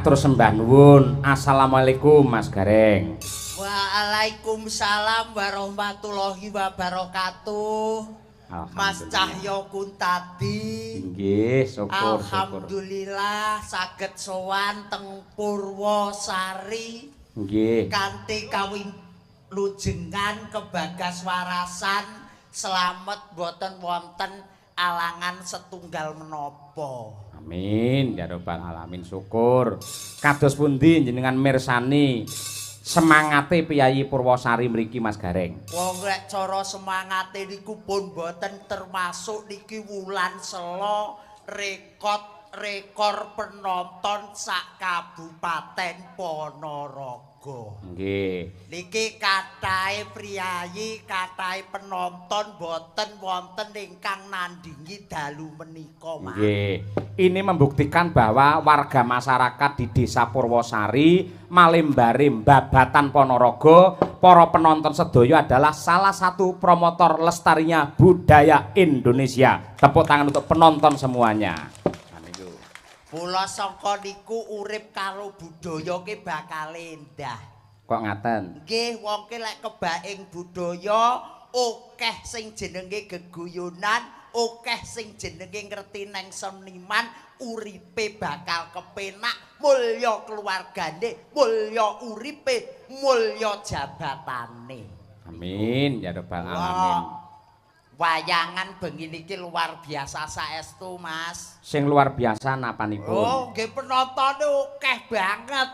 Matur sembah nuwun. Assalamualaikum, Mas Gareng. Waalaikumsalam warahmatullahi wabarakatuh. Mas Cahyo Kuntadi. Nggih, syukur, syukur. Alhamdulillah saged sowan teng Purwosari. Nggih. Kanthi kawilujengan kebagas warasan, slamet, boten wonten alangan setunggal menapa. Amin ya rabbal alamin, syukur. Kados pundi jenengan mirsani semangate piyayi Purwosari mriki, Mas Gareng? Wong lek cara semangate niku pun boten termasuk, niki wulan selo rekor penonton sak Kabupaten Ponorogo. Nggih. Niki kathahe priyayi, kathahe penonton, boten wonten ingkang nandingi dalu menika, Mas. Nggih. Ini membuktikan bahwa warga masyarakat di Desa Purwosari, Malimbare, Babatan, Ponorogo, para penonton sedaya adalah salah satu promotor lestarinya budaya Indonesia. Tepuk tangan untuk penonton semuanya. Nah, niku. Kula sangka niku urip karo budaya ki bakal endah. Kok ngaten? Nggih, wong ki lek kebaing budaya akeh sing jenenge geguyonan, akeh sing jenenge ngerti neng seniman, uripe bakal kepenak, mulya keluargane, mulya uripe, mulya jabatane. Amin ya rabbal alamin. Wayangan bengi niki luar biasa saestu, Mas. Sing luar biasa napanipun? Oh, nggih, penontone akeh banget.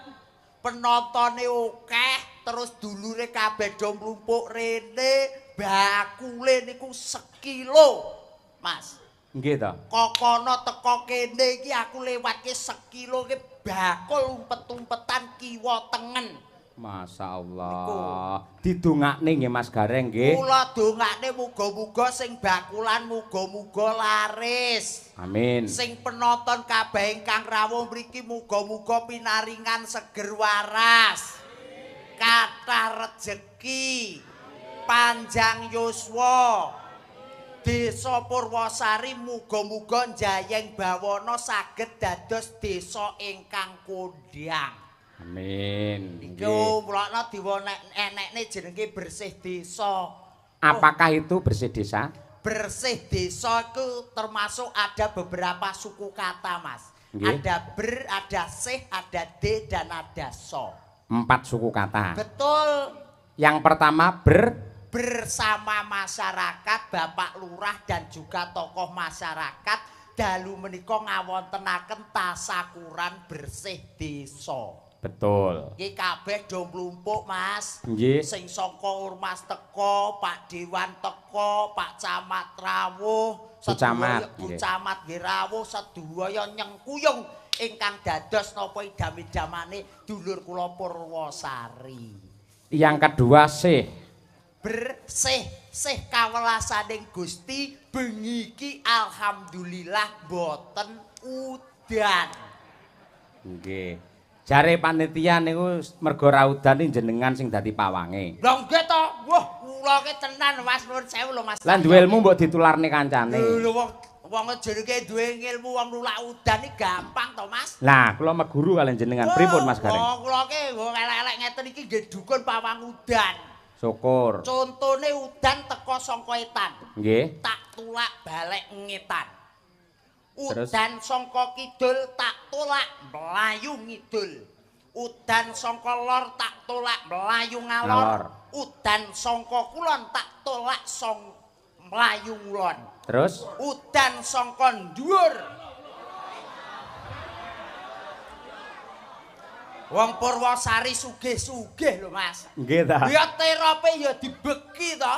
Penontone akeh, terus dulure kabeh do mlumpuk rene, bakule niku sekilo, Mas. Nggih to. Kokono teko kene iki aku lewatke sekilo ki bakul umpet-umpetan kiwa tengen. Masya Allah. Didongakne nggih, Mas Gareng, nggih. Kula dongakne muga-muga sing bakulan muga-muga laris. Amin. Sing penonton kabeh ingkang rawuh mriki muga-muga pinaringan seger waras. Kathah rejeki. Panjang yuswa. Desa Purwosari muga-muga njayeng bawana saged dados desa ingkang kondhang. Amin. Iku mulakna diwonekne jenenge bersih desa. Apakah itu bersih desa? Bersih desa itu termasuk ada beberapa suku kata, Mas. Ada ber, ada sih, ada d, dan ada so. Empat suku kata. Betul. Yang pertama ber Bersama masyarakat, Bapak Lurah dan juga tokoh masyarakat dalu menika ngawontenaken tasakuran bersih desa. Betul. Iki kabeh do mlumpuk, Mas. Nggih. Sing saka ormas teko, Pak Dewan teko, Pak Camat rawuh, Bu Camat, Bu nggih. Camat nggih rawuh, sedaya nyengkuyung ingkang dados napa idam-idamane dulur kula Purwosari. Yang kedua sih. Bersih, sih kawelasaning Gusti, bengi iki alhamdulillah boten udan. Nggih. Jare panitia niku mergo ra udan iki jenengan sing dadi pawange. Lha nggih to. Wah, kula ki tenan, Mas, nuwun sewu lho, Mas. Lah, duwe ilmu mbok ditularne kancane. Lho, wong wong jenenge duwe ilmu, wong nulak udan iki gampang to, Mas. Lah, kula meguru kalian jenengan. Pripun, Mas Gareng? Oh, kula ki wong elek-elek ngeten iki nggih dukun pawang udan. Syukur. Contone udan teko saka etan. Tak tulak balik ngetan. Terus? Udan saka kidul tak tolak mlayu ngidul. Udan saka lor tak tolak mlayu ngalor. Ngalor. Udan saka kulon tak tolak song mlayu ngulon. Terus? Udan saka dhuwur. Wong Purwosari sugih-sugih lho, Mas. Nggih ta. Ya terope ya dibeki to.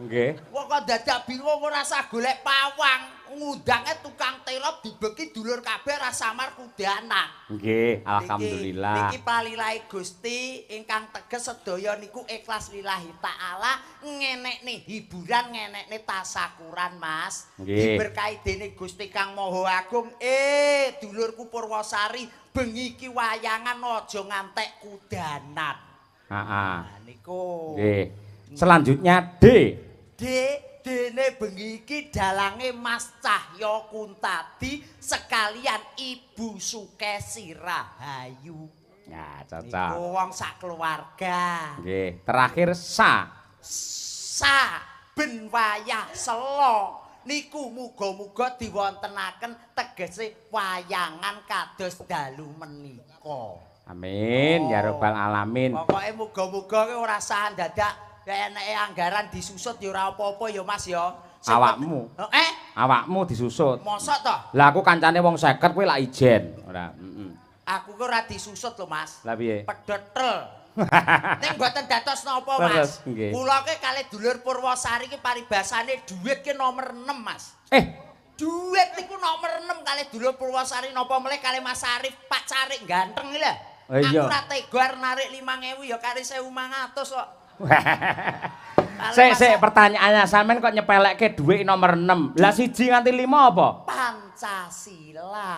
Nggih. Wong kok dadak bingung ora usah golek pawang, ngundange tukang terop dibeki dulur kabeh ora samar kudanan. Nggih, alhamdulillah. Niki palilahe Gusti ingkang teges sedaya niku ikhlas lillahi taala, ngenekne hiburan, ngenekne tasakuran, Mas. Nggih. Diberkahi dening Gusti Kang Maha Agung. Dulurku Purwosari, bengi iki wayangan aja ngantek kudanan. Heeh. Nah niku. Nggih. Selanjutnya D. D, Dene bengi iki dalange Mas Cahya Kuntadi sekalian Ibu Sukesi Rahayu. Ya, cocok. Niku wong sak keluarga. Nggih, terakhir sa. Sa ben wayah sela niku muga-muga diwontenaken tegese wayangan kados dalu menika. Amin ya rabbal alamin. Pokoke muga-muga ki ora sah dadak eneke anggaran disusut ya ora apa-apa ya Mas ya. Awakmu. Awakmu disusut. Mosok to? Lah aku kancane wong 50 kowe lak ijen. Ora, heeh. Aku ki ora disusut lho Mas. Lah piye? Pedhetel. Ning mboten dados napa Mas. Kula ki kalih dulur Purwosari ki paribasane dhuwit ki nomor 6 Mas. Dhuwit niku nomor 6 kalih dulur Purwosari napa melih kalih Mas Arif Pak Carik ganteng iki lho. Aku ora tega narik 5000 ya kari 1500 kok. Sik sik pertanyaannya sampean kok nyepelekke dhuwit nomor 6. Lah 1 nganti 5 apa? Pancasila.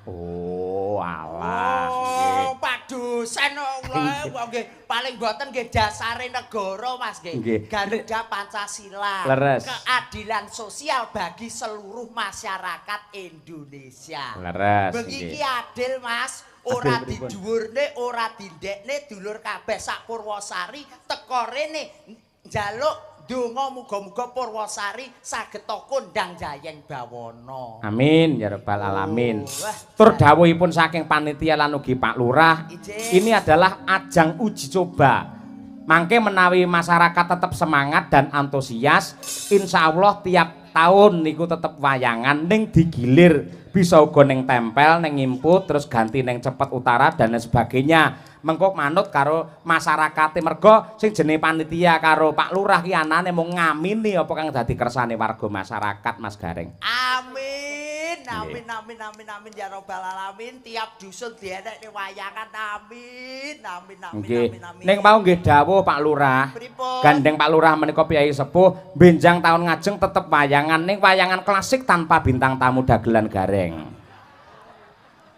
Oh, alah. Oh, Pak dosen kula nggih paling mboten nggih dasare negara Mas nggih. Garuda Pancasila. Leres. Keadilan sosial bagi seluruh masyarakat Indonesia. Leres. Bengi iki adil Mas. Ora didhuwurne, ora dindekne dulur kabeh sak Purwosari teka rene njaluk donga muga-muga Purwosari saged kondang jayeng bawana. Amin ya rabbal alamin. Tur dawuhipun saking panitia lan ugi Pak Lurah, ini adalah ajang uji coba. Mangke menawi masyarakat tetap semangat dan antusias, insya Allah tiap tahun niku tetep wayangan ning digilir, bisa uga ning tempel, ning input, terus ganti ning Cepet Utara dan lain sebagainya. Mengko manut karo masyarakate, mergo sing jenenge panitia karo Pak Lurah ki anane mung ngamini apa kang dadi kersane warga masyarakat Mas Gareng. Amin. Amin amin amin amin ya rabbal alamin. Tiap dusun dienekne wayangan. Amin amin amin amin amin. Ning mau nggih dawuh Pak Lurah. Pripun? Gandeng Pak Lurah menika piyai sepuh, benjang tahun ngajeng tetep wayangan ning wayangan klasik tanpa bintang tamu dagelan Gareng.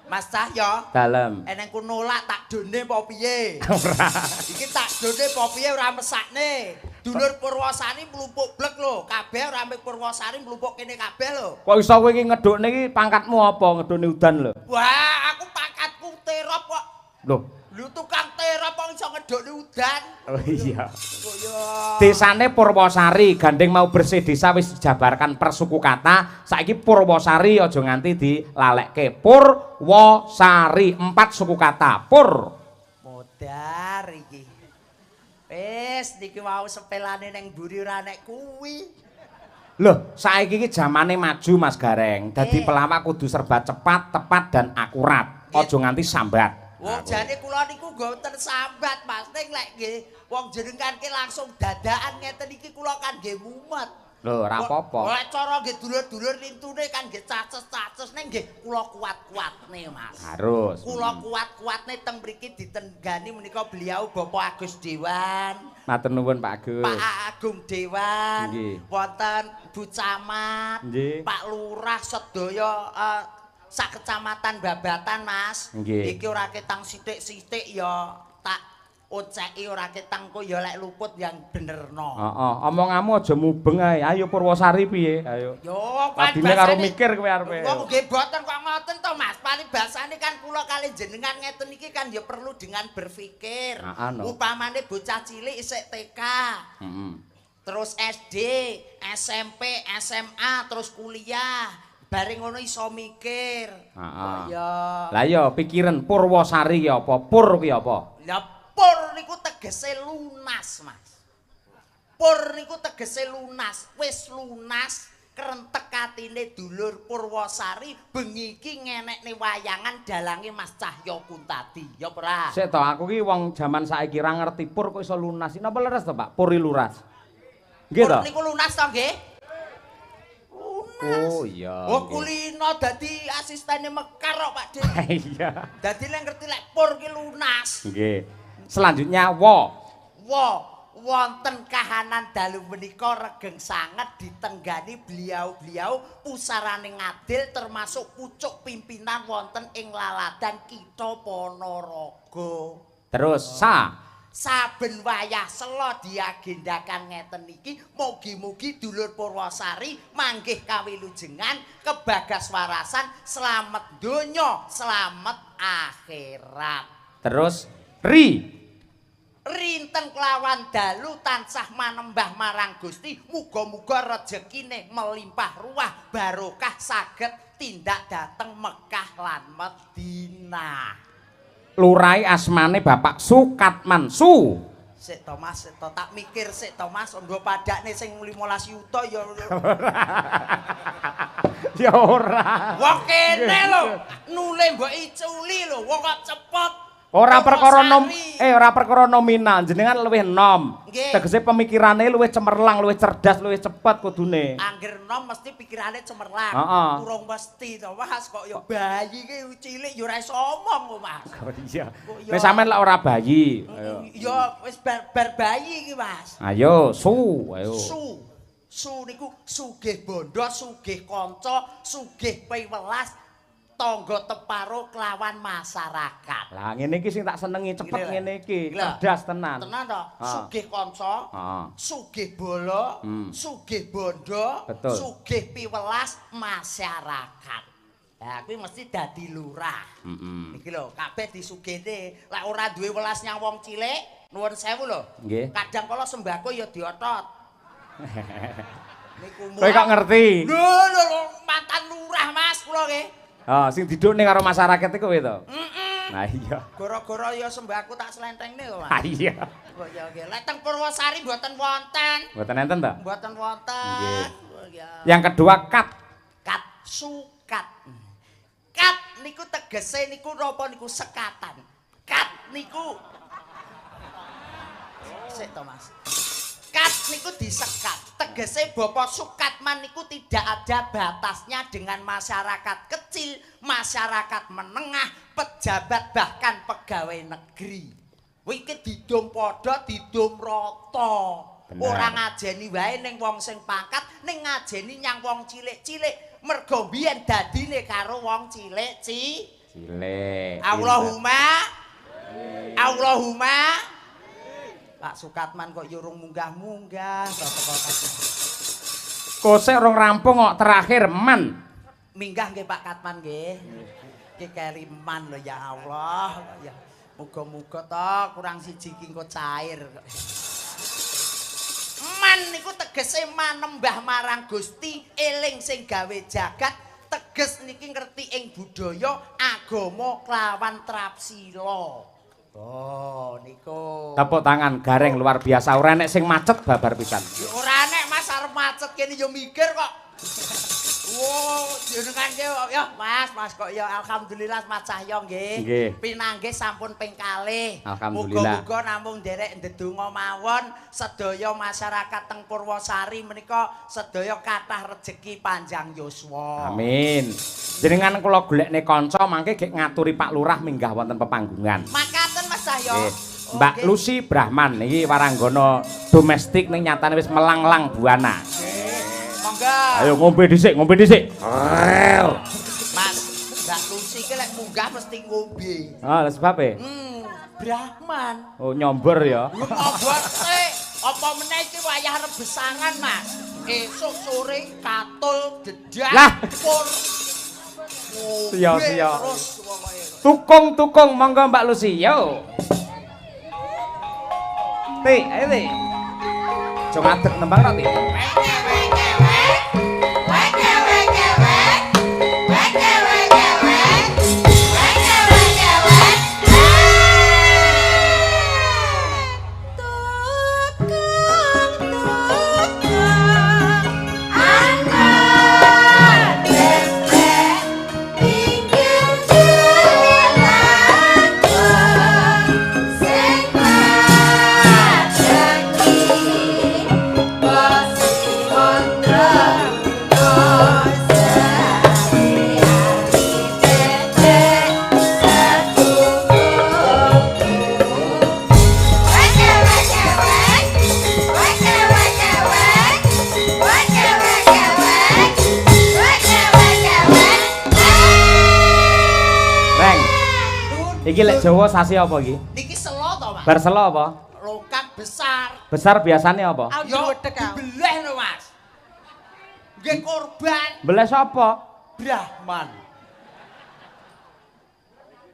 Mas Cahyo, dalem. Eneng ku nolak tak done apa piye? Ora. Iki tak done apa piye ora mesakne. Dulur Purwosari mlumpuk blek lho, kabeh ora mung Purwosari mlumpuk kene kabeh lho. Kok iso kowe iki ngedukne iki pangkatmu apa ngedukne udan lho? Wah, aku pangkatku terop kok. Lho, lho tukang terop kok iso ngedukne udan. Oh iya. Kok ya. Desane Purwosari, gandeng mau bersih desa wis dijabarkan per suku kata. Saiki Purwosari aja nganti dilalekke. Purwosari 4 suku kata. Pur. Modar iki. Wis niki wau sepelane nang mburi ora nek kuwi. Loh, saiki iki jamane maju Mas Gareng. Dadi pelawak kudu serba cepat, tepat dan akurat. Aja nganti sambat. Wong jane kula niku mboten sambat Mas, ning lek nggih wong jenengan ki langsung dadakan ngeten iki kula kan nggih mumet. Lho, ora apa-apa. Lek cara nggih dulur-dulur lintune kan nggih caces-caces ning nggih kula kuat-kuatne Mas. Harus. Kula kuat-kuatne teng mriki ditenggani menika beliau Bapak Agus Dewan. Matur nuwun Pak Agus. Pak Agung Dewan, wonten Bu Camat, nggih. Pak Lurah sedaya sak kecamatan Babatan Mas. Nggih. Iki ora ketang sithik-sithik ya tak oceki ora ketang kok ya lek luput yang benerno. Heeh, omonganmu aja mubeng ae. Ayo Purwosari piye? Ayo. Yo, padine karo mikir kowe arepe. Wong nggih mboten kok ngoten to Mas. Paribasane kan kula kali jenengan ngeten iki kan ya perlu dengan berpikir. Upamane bocah cilik isih TK. Heeh. Terus SD, SMP, SMA, terus kuliah. Bareng ngono iso mikir. Heeh. Ya. Lah iya pikiran Purwosari ki apa? Pur ki apa? Lah pur niku tegese lunas, Mas. Pur niku tegese lunas, wis lunas krentek atine dulur Purwosari bengi iki ngenekne wayangan dalange Mas Cahya Kuntadi. Ya ora? Sik to, aku ki wong jaman saiki ra ngerti pur kok iso lunas. Napa leres to, Pak? Puri lunas. Nggih to? Pur niku lunas to nggih? Oh iya. Oh kulino dadi asistene Mekar kok Pak Dik. Iya. Dadi lek ngerti lek pur ki lunas. Nggih. Selanjutnya wo. Wo wonten kahanan dalu menika regeng sanget ditenggani beliau-beliau pusarane ngadil termasuk pucuk pimpinan wonten ing laladan Kitha Ponorogo. Terus sa. Saben wayah sela diagendakan ngeten iki, mugi-mugi dulur Purwosari manggih kawilujengan, kebagas warasan, slamet donya, slamet akhirat. Terus ri Rinten kelawan dalu tansah manembah marang Gusti, muga-muga rejekine melimpah ruah, barokah saged tindak dateng Mekah lan Madinah. Lurai asmane Bapak Sukatman Su. Sik to Mas, sik to tak mikir sik to Mas, nggo padakne sing 15 yuta ya. Ya ora. Wong kene lho, nule mbok iculi lho, wong kok cepet. Ora perkara ora perkara nominal, jenengan luwih enom. Tegese pemikirane luwih cemerlang, luwih cerdas, luwih cepet kudune. Angger enom mesti pikirane cemerlang. Urung mesti to Mas, kok ya bayi ki cilik ya ora iso omong kok Mas. Oh iya. Nek sampean lek ora bayi. Ya wis bar bayi iki Mas. Ayo su, ayo. Su. Su niku sugih bondo, sugih kanca, sugih piwelas. Tangga teparo kelawan masyarakat. Lah ngene iki sing tak senengi, cepet ngene iki, cerdas tenan. Tenan to, sugih kanca, sugih bala, sugih bondo, sugih piwelas masyarakat. Lah kuwi mesti dadi lurah. Iki lho, kabeh disugihne. Lek ora duwe welas nyang wong cilik, nuwun sewu lho. Kadang kala sembako ya diotot. Niku kowe kok ngerti? Lho lho, mantan lurah Mas kula nggih. Oh, sing didukne karo masyarakat iku kowe to? Heeh. Nah iya. Gara-gara ya sembako tak slentengne kok, Mas. Ah iya. Kok ya nggih. Lek teng Purwosari mboten wonten. Mboten enten to? Mboten wonten. Nggih. Yang kedua kat. Kat sukat. Kat niku tegese niku napa niku sekatan. Kat niku sik to, Mas. Kat niku disekat. Tegese Bapak Sukatman niku tidak ada batasnya dengan masyarakat kecil, masyarakat menengah, pejabat bahkan pegawai negeri. Kuwi iki didum padha, didum rata. Ora ngajeni wae ning wong sing pangkat, ning ngajeni nyang wong cilik-cilik. Mergo mbiyen dadine karo wong cilik cilik. Allahumma Allahumma. Pak Sukatman kok yo urung munggah-munggah Kosek rong rampung kok terakhir man. Minggah nggih Pak Katman nggih. Iki keliman lho ya Allah. Ya muga-muga to kurang siji iki engko cair. Man niku tegese manembah marang Gusti, eling sing gawe jagat, teges niki ngerti ing budaya, agama kelawan trapsila. Oh, niku. Tepuk tangan gareng luar biasa. Ora enek sing macet babar pisan. Ya ora enek Mas arep macet kene ya mikir kok. Wo, jenengan ki ya Mas, Mas kok ya alhamdulillah Mas Cahyo nggih. Pinanggih sampun ping kalih. Alhamdulillah. Muga-muga namung nderek ndedonga mawon sedaya masyarakat teng Purwosari menika sedaya kathah rejeki panjang yuswa. Amin. Jenengan kula golekne kanca mangke gek ngaturi Pak Lurah minggah wonten pepanggungan. Makaten Mas Cahyo. Mbak Lucy Brahman iki waranggana domestik ning nyatane wis melanglang buana. Monggo. Ayo ngombe dhisik, ngombe dhisik. Mas, Mbak Lucy iki lek munggah mesti ngombe. Ah, lha sebabe? Brahman. Oh, nyombor ya. Nyombor sik. Apa meneh iki wayah rebesangan, Mas. Esuk sore katul dedak pur. Siya-siya. Tukung-tukung monggo Mbak Lucy, yo. Ti, ayo Ti. Aja ngadeg nembang ra Ti. Iki lek Jawa sasi apa iki? Niki selo to, Mas. Bar selo apa? Longkang besar. Besar biasane apa? Yo dibeleh lho, Mas. Nggih korban. Beleh sapa? Brahman.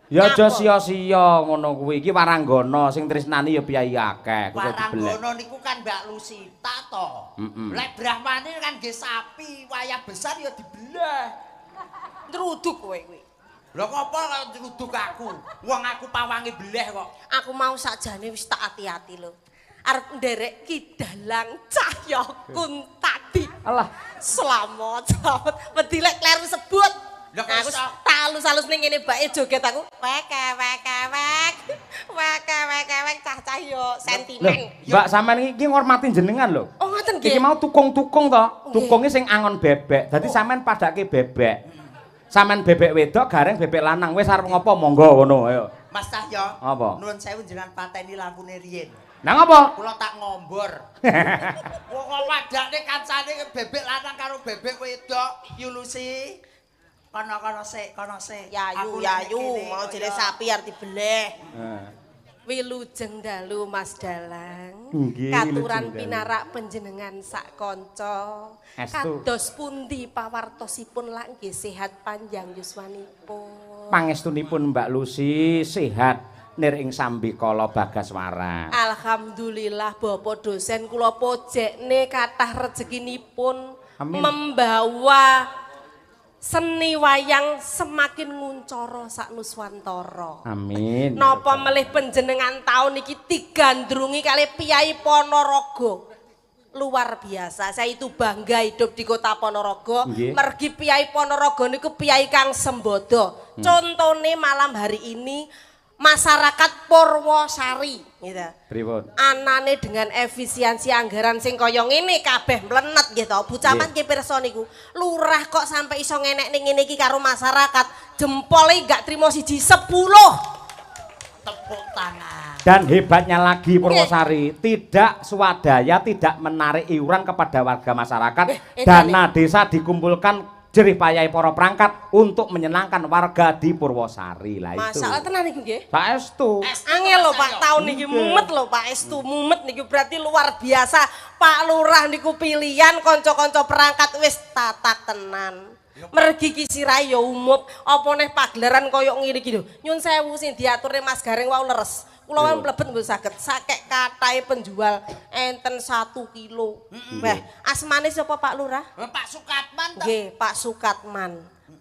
Ya aja sia-sia ngono kuwi. Iki waranggana sing tresnani ya piyayi akeh, kudu dibeleh. Waranggana niku kan Mbak Lusita to. Lek Brahmane kan nggih sapi, wayah besar ya dibeleh. Nruduk kowe kuwi. Lha kok apa kok nruduk aku? Wong aku pawange beleh kok. Aku mau sakjane wis tak ati-ati lho. Arep nderek Ki Dalang Cahya Kuntadi. Alah, selamat, selamat. Wedi lek kleru sebut. Aku tak alus-alus ning ngene bake joget aku. Wek wek wek. Wek wek wek cah-cah yo sentimen. Mbak sampean iki ngormati jenengan lho. Oh ngoten nggih. Iki mau tukung-tukung to. Tukunge sing angon bebek. Dadi sampean padake bebek. Sampean bebek wedok, gareng bebek lanang. Wis arep ngopo monggo ngono ayo. Mas Cahya. Apa? Nuwun sewu jenengan pateni lampune riyin. Lah ngopo? Kula tak ngombor. Wong kok padake kancane bebek lanang karo bebek wedok, Yulusi. Kono-kono sik, kono sik. Yayu, yayu, mau jere sapi arep dibeleh. Wilujeng dalu Mas Dalang. Katuran pinarak panjenengan sak kanca. Kados pundi pawartosipun lak nggih sehat panjang yuswanipun. Pangestunipun Mbak Lusi sehat nir ing sambikala Bagaswara. Alhamdulillah Bapak dosen kula pojekne kathah rezekinipun membawa seni wayang semakin nguncoro sak nuswantara. Amin. Napa melih panjenengan taun iki digandrungi kali Piyai Ponorogo. Luar biasa. Saya itu bangga hidup di kota Ponorogo. Mergi Piyai Ponorogo niku piyai kang sembodo. Contone malam hari ini masyarakat Purwosari gitu. Pripun? Anane dengan efisiensi anggaran sing kaya ngene kabeh mlenet nggih to. Bu Camat nggih pirsa niku. Lurah kok sampai iso ngenekne ngene iki karo masyarakat, jempole gak trimo siji 10. Tepuk tangan. Dan hebatnya lagi Purwosari, tidak swadaya, tidak menarik iuran kepada warga masyarakat. Dana desa dikumpulkan jerih payahe para perangkat untuk menyenangkan warga di Purwosari. Lah itu. Masalah tenan niku nggih. Saestu. Angel lho Pak, taun niki mumet lho Pak, estu mumet niku berarti luar biasa. Pak Lurah niku pilihan kanca-kanca perangkat wis tatak tenan. Mergi ki sirahe ya umup, apa neh pagelaran koyo ngene iki lho. Nyun sewu sing diaturne Mas Gareng wau leres. Kula wau mlebet mboten saged. Sakek kathahe penjual enten 1 kilo. Wah, asmane sapa Pak Lurah? Pak Sukatman to. Nggih, Pak Sukatman.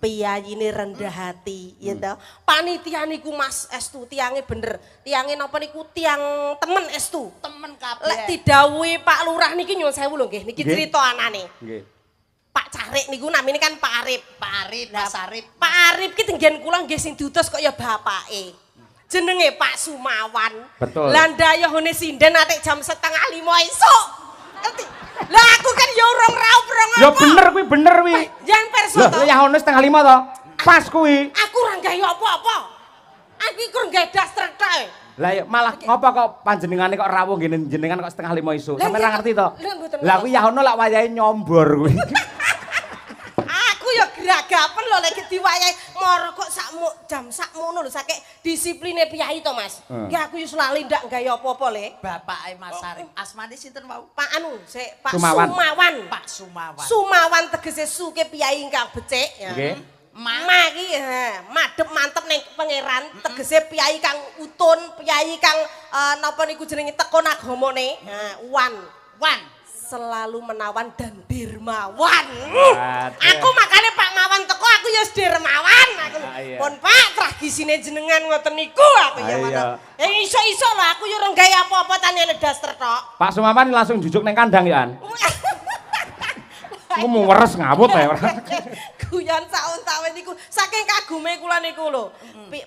Piyayine rendah hati, ya toh. Panitia niku Mas estu tiange bener. Tiange napa niku tiang temen estu. Temen kabeh. Lek didhawuhi Pak Lurah niki nyuwun sewu lho nggih, niki crita anane. Nggih. Pak Carik niku namine kan Pak Arif. Pak Arif, Mas Arif. Pak Arif ki tenggen kula nggih sing diutus kok ya bapake. Jenenge Pak Sumawan. Betul. Lah ndayuhune sinden atik jam 4:30 esuk. Ngerti? Lah aku kan ya urung raup rong apa. Ya bener kuwi, bener kuwi. Yang perso to. Lah yahone 4:30 to. Pas kuwi. Aku ora gawe apa-apa. Aku iku gawe daster tok. Lah ya malah ngopo kok panjenengane kok rawuh ngene jenengan kok 4:30 esuk. Sampe ora ngerti to. Lah kuwi yahono lak wayahe nyombor kuwi. Aku ya gragapen lho lek diwayahi moro kok sakmu jam sakmono lho sakek disipline piyai to Mas. Ki aku yo lali ndak gawe apa-apa le. Bapake Mas Arif. Asmane sinten wau? Pak anu, sik Pak Sumawan. Pak Sumawan. Sumawan tegese suke piyai ingkang becik ya. Nggih. Ma iki madhep mantep ning pangeran tegese piyai kang utun, piyai kang napa niku jenenge tekon agamane. Ha, wan. Wan. Selalu menawan dan dermawan. Aku makane Pak Mawan teko aku ya dermawan aku. Pun Pak tragisine jenengan ngoten niku aku ya ngono. Iso-iso lho aku ya ora gawe apa-apa tanyane daster tok. Pak Sumawan langsung jujuk ning kandang ya an. Aku mau weres ngawut ya ora. Guyon saun-sawen niku saking kagume kula niku lho.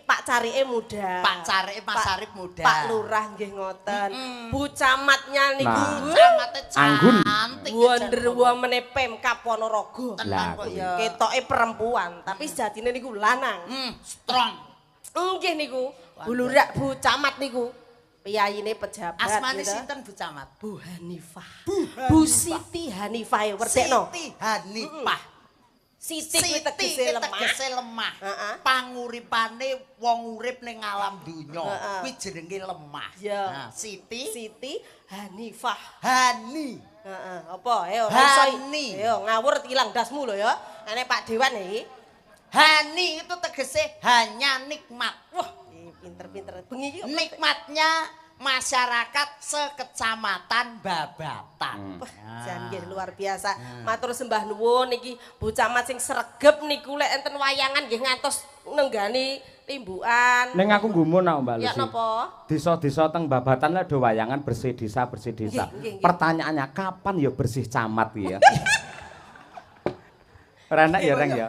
Pak Carike muda. Pak Carike Mas Arif muda. Pak Lurah nggih ngoten. Bu Camatnya niku camate cantik. Wonder Woman Pemkab Ponorogo. Lah ketoke perempuan tapi sejatine niku lanang. Strong. Nggih niku. Bu Lurah Bu Camat niku. Piyayine pejabat. Asmane sinten Bu Camat? Bu Hanifah. Bu Siti Hanifah werdekno. Siti Hanifah. Siti kuwi tegese lemah. Panguripane wong urip ning alam donya kuwi jenenge lemah. Nah, Siti Siti Hanifah. Hani. Heeh, apa? Ayo Hani. Ayo ngawur ilang dasmu lho ya. Ane Pak Dewan iki. Hani itu tegese hanya nikmat. Wah, pinter-pinter. Bengi iki nikmatnya masyarakat sekecamatan Babatan. Wah, jan nggih luar biasa. Matur sembah nuwun niki Bu Camat sing sregep niku lek enten wayangan nggih ngantos nenggani limbukan. Ning aku gumun kok Mbak Lucy. Ya napa? Desa-desa teng Babatan lek do wayangan bersih desa, bersih desa. Pertanyaannya kapan ya bersih camat iki ya? Ora enak ya Reng ya.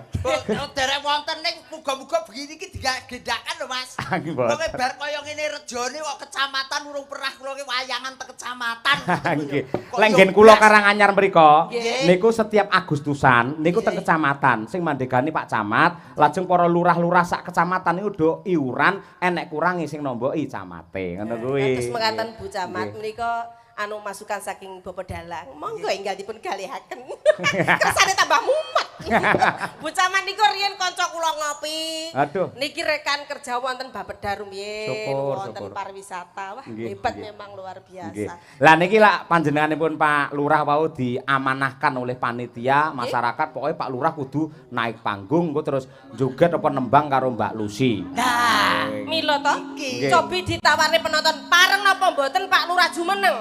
Derek wonten ning muga-muga begini iki digendakan lho Mas. Wong bar kaya ngene rejone kok kecamatan urung pernah kula ki wayangan teng kecamatan. Nggih. Lek nggen kula Karanganyar mriku niku setiap Agustusan niku teng kecamatan sing mandegani Pak Camat, lajeng para lurah-lurah sak kecamatan niku do iuran enek kurangi sing nomboki camate. Ngono kuwi. Terus mekaten Bu Camat menika anu masukan saking Bapak Dalang. Monggo enggal dipun galihaken. Kersane tambah mumet. Bu Camat niku riyen kanca kula ngopi. Aduh. Niki rekan kerja wonten Bapeda rumiyin, wonten pariwisata. Wah, hebat memang luar biasa. Lah niki lak panjenenganipun Pak Lurah wau diamanahkan oleh panitia masyarakat, pokoknya Pak Lurah kudu naik panggung engko terus joget apa nembang karo Mbak Lucy. Nah, mila to. Cobi ditawari penonton pareng napa mboten Pak Lurah jumeneng?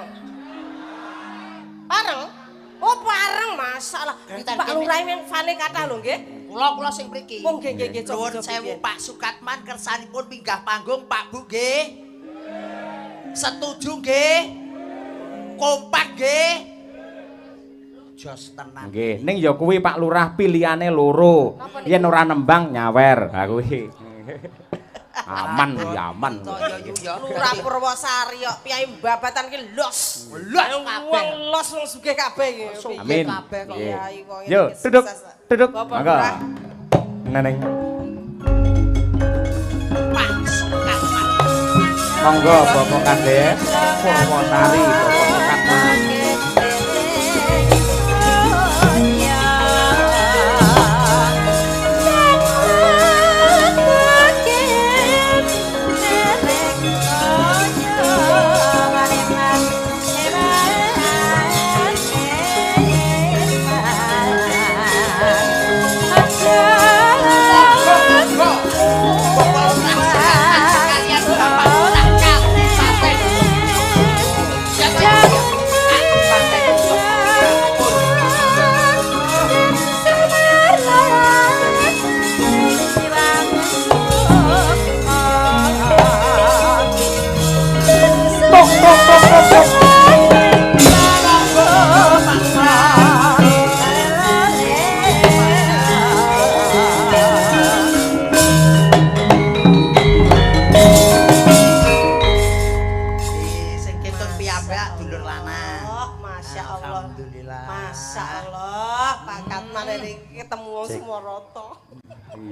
Pareng? Oh pareng masalah. Pak Lurah yang fane kathah lho nggih. Kula sing mriki. Wong nggih nggih nuwun sewu Pak Sukatman kersanipun minggah panggung Pak Bu nggih. Setuju nggih? Kompak nggih? Jos tenan. Nggih, ning ya kuwi Pak Lurah pilihane loro. Yen ora nembang nyawer. Ha kuwi. Aman ya aman. Lurah Purwosari kok piyai Babatan ki los. Los kabeh. Wong los wong sugih kabeh iki. Amin. Yo, duduk. Duduk. Monggo. Neneng. Pak Sukatman. Monggo Bapak Kades Purwosari Bapak Sukatman.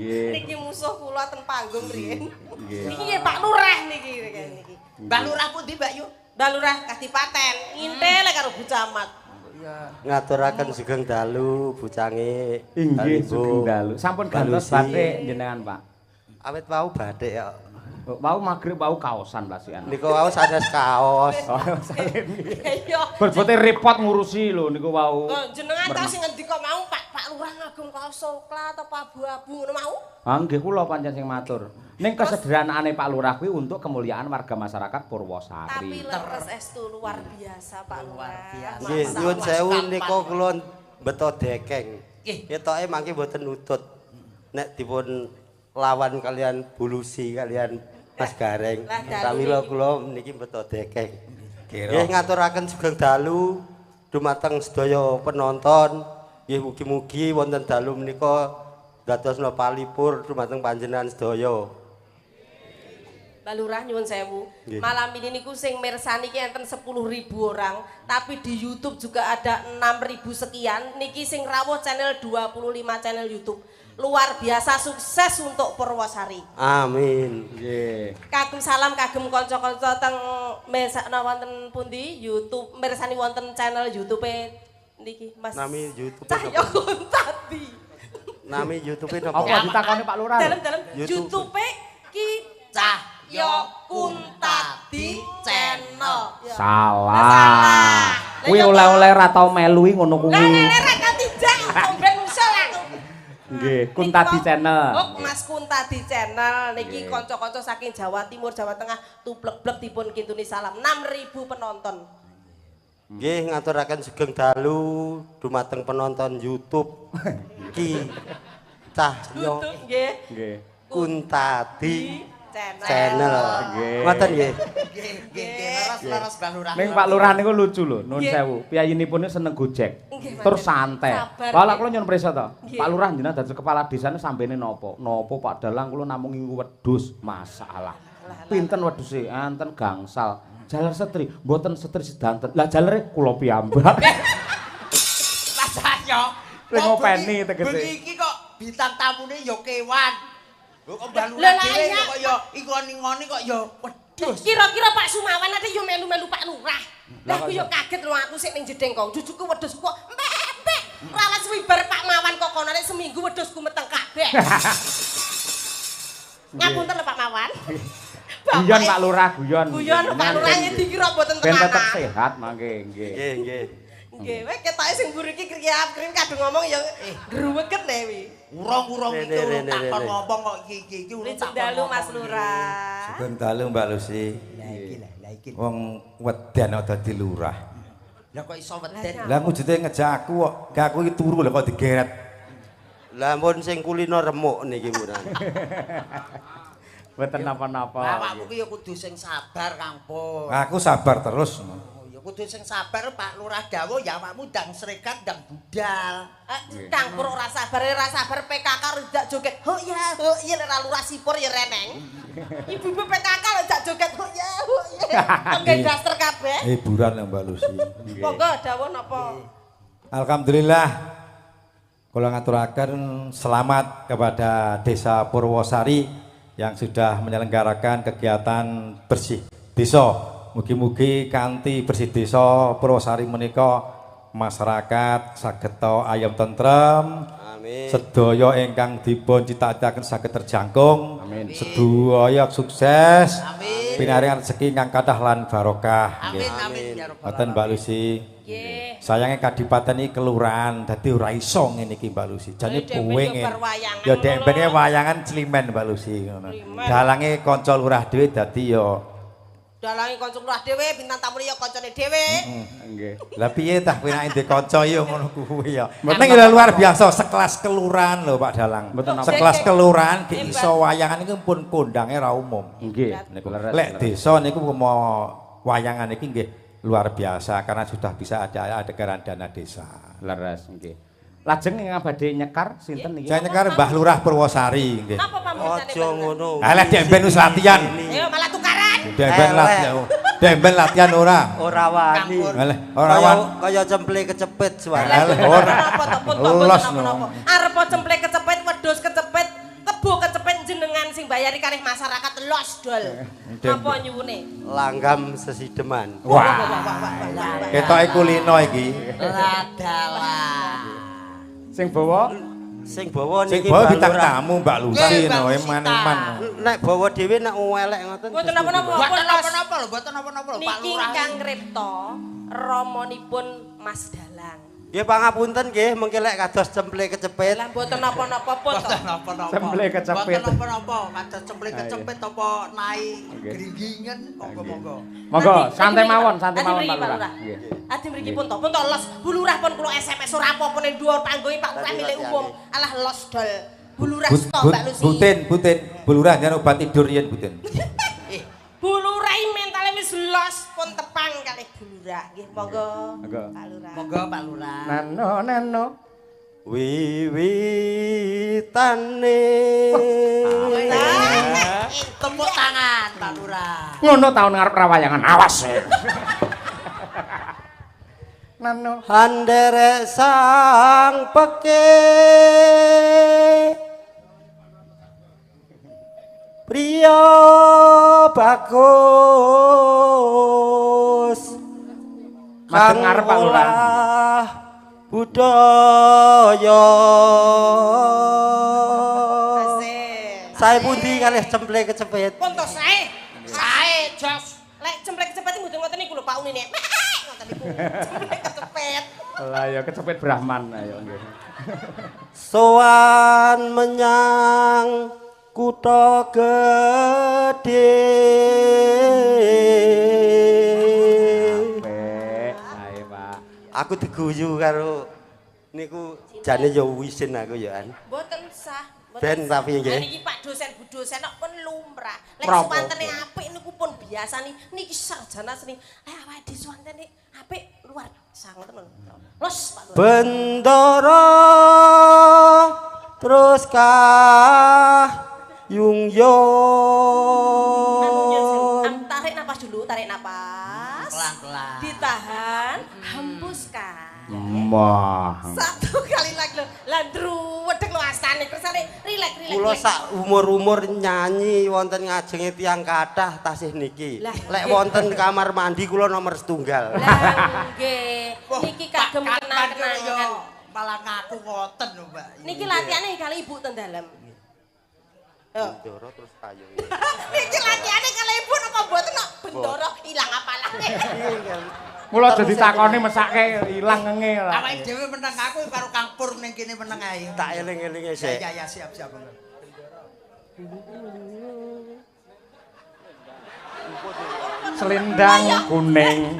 Niki musuh kula ten panggung riyen. Niki nggih Pak Lurah niki niki. Mbak Lurah pundi Mbak Yu? Mbak Lurah Kadipaten. Ngintil karo Bu Camat. Ngaturaken sugeng dalu bucange. Inggih sugeng dalu. Sampun gantos batik jenengan Pak. Awit wau batik ya. Wau magrib wau kaosan pasian. Niku wau sanes kaos. Oh, iya. Berbote repot ngurusi lho niku wau. Jenengan ta sing ngendika mau Pak Pak Lurah ngagem kaos soklat apa abu-abu ngono mau? Ah nggih kula pancen sing matur. Ning kesederhanaane Pak Lurah kuwi untuk kemuliaan warga masyarakat Purwosari. Tapi leres estu luar biasa Pak Lurah. Nggih, nyuwun sewu nika kula beto dekeng. Ketoke mangke mboten nutut. Nek dipun lawan kalian Bu Lucy kalian Mas Gareng. Pramila kula niki beto dekeng. Nggih ngaturaken sugeng dalu dumateng sedaya penonton. Nggih mugi-mugi wonten dalu menika dadosna palipur dumateng panjenengan sedaya. Mbak Lurah nyuwun sewu. Malam ini niku sing mirsani iki enten 10.000 orang, tapi di YouTube juga ada 6.000 sekian. Niki sing rawuh channel 25 channel YouTube. Luar biasa sukses untuk Purwosari. Amin. Nggih. Kagem salam kagem kanca-kanca teng mirsakna wonten pundi YouTube, mirsani wonten channel YouTube-e niki Mas. Nami YouTube Cahyo Kuntadi. Nami YouTube-e napa? Apa ditakoni Pak Lurah? Dalem-dalem YouTube-e Ki Cahyo Kuntadi Channel. Salah. Kuwi oleh-oleh ra tau melu ngono kuwi. Lah lele ra katijak omben usul aku. Nggih, Kuntadi Channel. Oh, Mas Kuntadi Channel niki kanca-kanca saking Jawa Timur, Jawa Tengah tublek-blek dipun kintuni salam 6.000 penonton. Nggih, ngaturaken sugeng dalu dumateng penonton YouTube Ki Cahyo nggih. Nggih. Kuntadi Channel. Nggih. Ngoten nggih. Nggih, nggih, leres-leres Mbah Lurah. Ning Pak Lurah niku lucu lho, nuwun sewu. Piyayinipun seneng Gojek. Terus santai. Lah kula nyuwun prisa to. Pak Lurah jenengan dadi kepala desane sambene napa? Napa Pak Dalang kula namung ngingu wedhus. Masalah. Pinten wedhuse? Enten gangsal. Jaler setri, mboten setri sedanten. Lah jalere kula piyambak. Mas Cahyo. Sing ngopeni tegese. Bengi iki kok bintang tamune ya kewan. Lho kok Mbah Lurah dhewe kok ya ingoni-ngoni kok ya wedhus. Kira-kira Pak Sumawan ate ya melu-melu Pak Lurah. Lah aku ya kaget lho aku sik ning jedeng kok. Jujuku wedhusku kok empek-empek. Ora suwi bar Pak Mawan kok kono nek seminggu wedhusku meteng kabeh. Ngapunten lho Pak Mawan. Guyon Pak Lurah, guyon. Guyon Pak Lurah dikira mboten tenanan. Ben tetep sehat mangke nggih. Nggih, nggih. Nggih, weh ketoke sing mburi iki kriap-krip kadung ngomong ya gruwegen e wi. Urung-urung iki urung takon ngomong kok iki urung takon. Dalu Mas Lurah. Sugeng dalu Mbak Lusi. Lah iki lah iki. Wong weden kok dadi lurah. Lah kok iso weden? Lah wujude ngejak aku kok, gak aku iki turu lho kok digeret. Lah ampun sing kulino remuk niki murah. Mboten napa-napa. Awakmu ki ya kudu sing sabar Kang Pur. Aku sabar terus. Ya kudu sing sabar Pak Lurah dawuh ya awakmu ndang srekat ndang budal. Kang Pur ora sabar, ora sabar PKK ndak joget. Ho ya, ho ya ora lurah sipur ya reneng. Ibu-ibu PKK lho ndak joget. Ho ya, ho ya. Nggih daster kabeh. Hiburan lho Mbak Lusi. Monggo dawuh napa? Alhamdulillah kula ngaturaken selamat kepada Desa Purwosari yang sudah menyelenggarakan kegiatan bersih desa. Mugi-mugi kanthi bersih desa Purwosari menika masyarakat saged ayem tentrem. Amin. Sedaya ingkang dipun cita-citaken saged terjangkung. Amin. Sedaya sukses. Amin. Pinaringan rezeki ingkang kathah lan barokah. Amin amin ya rabbal Ngoten Mbak Lusi. Nggih. Sayange kadipaten iki kelurahan dadi ora iso ngene iki Mbak Lusi. Jane pengen. Ya dek ben wayangan climen Mbak Lusi ngono. Dalange kanca lurah dhewe dadi ya dalange kanca lurah dhewe, bintang tamune ya kancane dhewe. Nggih. Lah piye tah kowe nek ndek kanca ya ngono kuwi ya. Ning luar biasa sekelas kelurahan lho Pak Dalang. Sekelas kelurahan ki iso wayangan iki pun kondange ra umum. Nggih. Lek desa niku mau wayangan iki nggih luar biasa karena sudah bisa ada anggaran dana desa. Leres nggih. Lajeng ingkang badhe nyekar sinten niki? Saya nyekar Mbah Lurah Purwosari nggih. Napa pamritane? Aja ngono. Alah dek ben wis latihan. Ayo malah tukaran. Dek ben latihan. Dek ben latihan ora. Ora wani. Alah ora wani. Kaya cemple kecepit suara. Alah ora. Napa to pun arep cemple kecepit, wedhus kecepit, kebo kecepit jenengan sing bayari kalih masyarakat los dol. Napa nyuwune? Langgam sesideman. Wah. Ketoke kulino iki. Ladalah. Sing bawa sing bawa niki sing bawa bintang tamu Mbak Lusi no eman-eman. Nek bawa dhewe nek elek ngoten. Mboten napa-napa. Mboten napa-napa lho, mboten napa-napa lho Pak Lurah. Niki ingkang ngripta ramanipun Mas Dalang. Nggih pangapunten nggih mengki lek kados cemple kecepit. Lah mboten napa-napa pun to. Mboten napa-napa. Cemple kecepit. Mboten napa-napa, kados cemple kecepit apa naik gringgingen monggo-monggo. Monggo santai mawon, santai mawon Pak Lurah. Nggih. Adi mriki pun to, pun to los. Bu Lurah pun kula SMS ora apa-apa ning dhuwur panggonge Pak Lurah milik umum. Alah los dol. Bu Lurah sto Mbak Lusi. Butin, butin. Bu Lurah nyen obat tidur yen butin. Bu Lurah mentale wis los pun tepang kalih Bu Lurah. Nggih monggo Pak Lurah. Monggo Pak Lurah. Nano nano wiwitane. Tepuk tangan Pak Lurah. Ngono taun ngarep rawayangan awas. Nano handerek sang peke priya bagus Madhep ngarep Pak Lurah. budaya. Asik. Sae pundi kalih cemple kecepet. Pun to sae. Sae jos. Lek cemple kecepet mboten ngoten niku lho Pak Unine. Ngoten niku. Cemple kecepet. Lah ya kecepet Brahman ayo nggih. Sowan menyang kutha gedhe. Apik, sae Pak. Aku diguyu karo niku jane ya wisin aku ya an. Mboten sah. Ben tapi nggih. Niki Pak dosen Bu dosen kok pun lumrah. Lek suwantene apik niku pun biasa nih. Niki sarjana seni. Lek awake dhewe suwantene apik luar biasa ngoten lho. Los Pak Lurah. Bendara terus kah yung yon. Tarik napas dulu, tarik napas. Pelan-pelan. Ditahan, hembuskan. Wah. Satu kali lagi lho. Lah ndruwedeg lho astane kersane rileks rileks. Kula sak umur-umur nyanyi wonten ngajenge tiyang kathah tasih niki. Lek wonten kamar mandi kula nomor setunggal. Lah nggih. Niki kagem kenang-kenangan. Malah ngaku ngoten lho, Mbak. Niki latihane kali ibu ten dalem. Bendoro terus payung. Niki latihane kali ibu napa mboten kok bendoro ilang apalane. Mula aja ditakoni mesake ilang ngenge lah. Awake dhewe meneng aku karo Kang Pur ning kene meneng ae. Tak eling-elinge sik. Ya ya siap siap. Selendang kuning.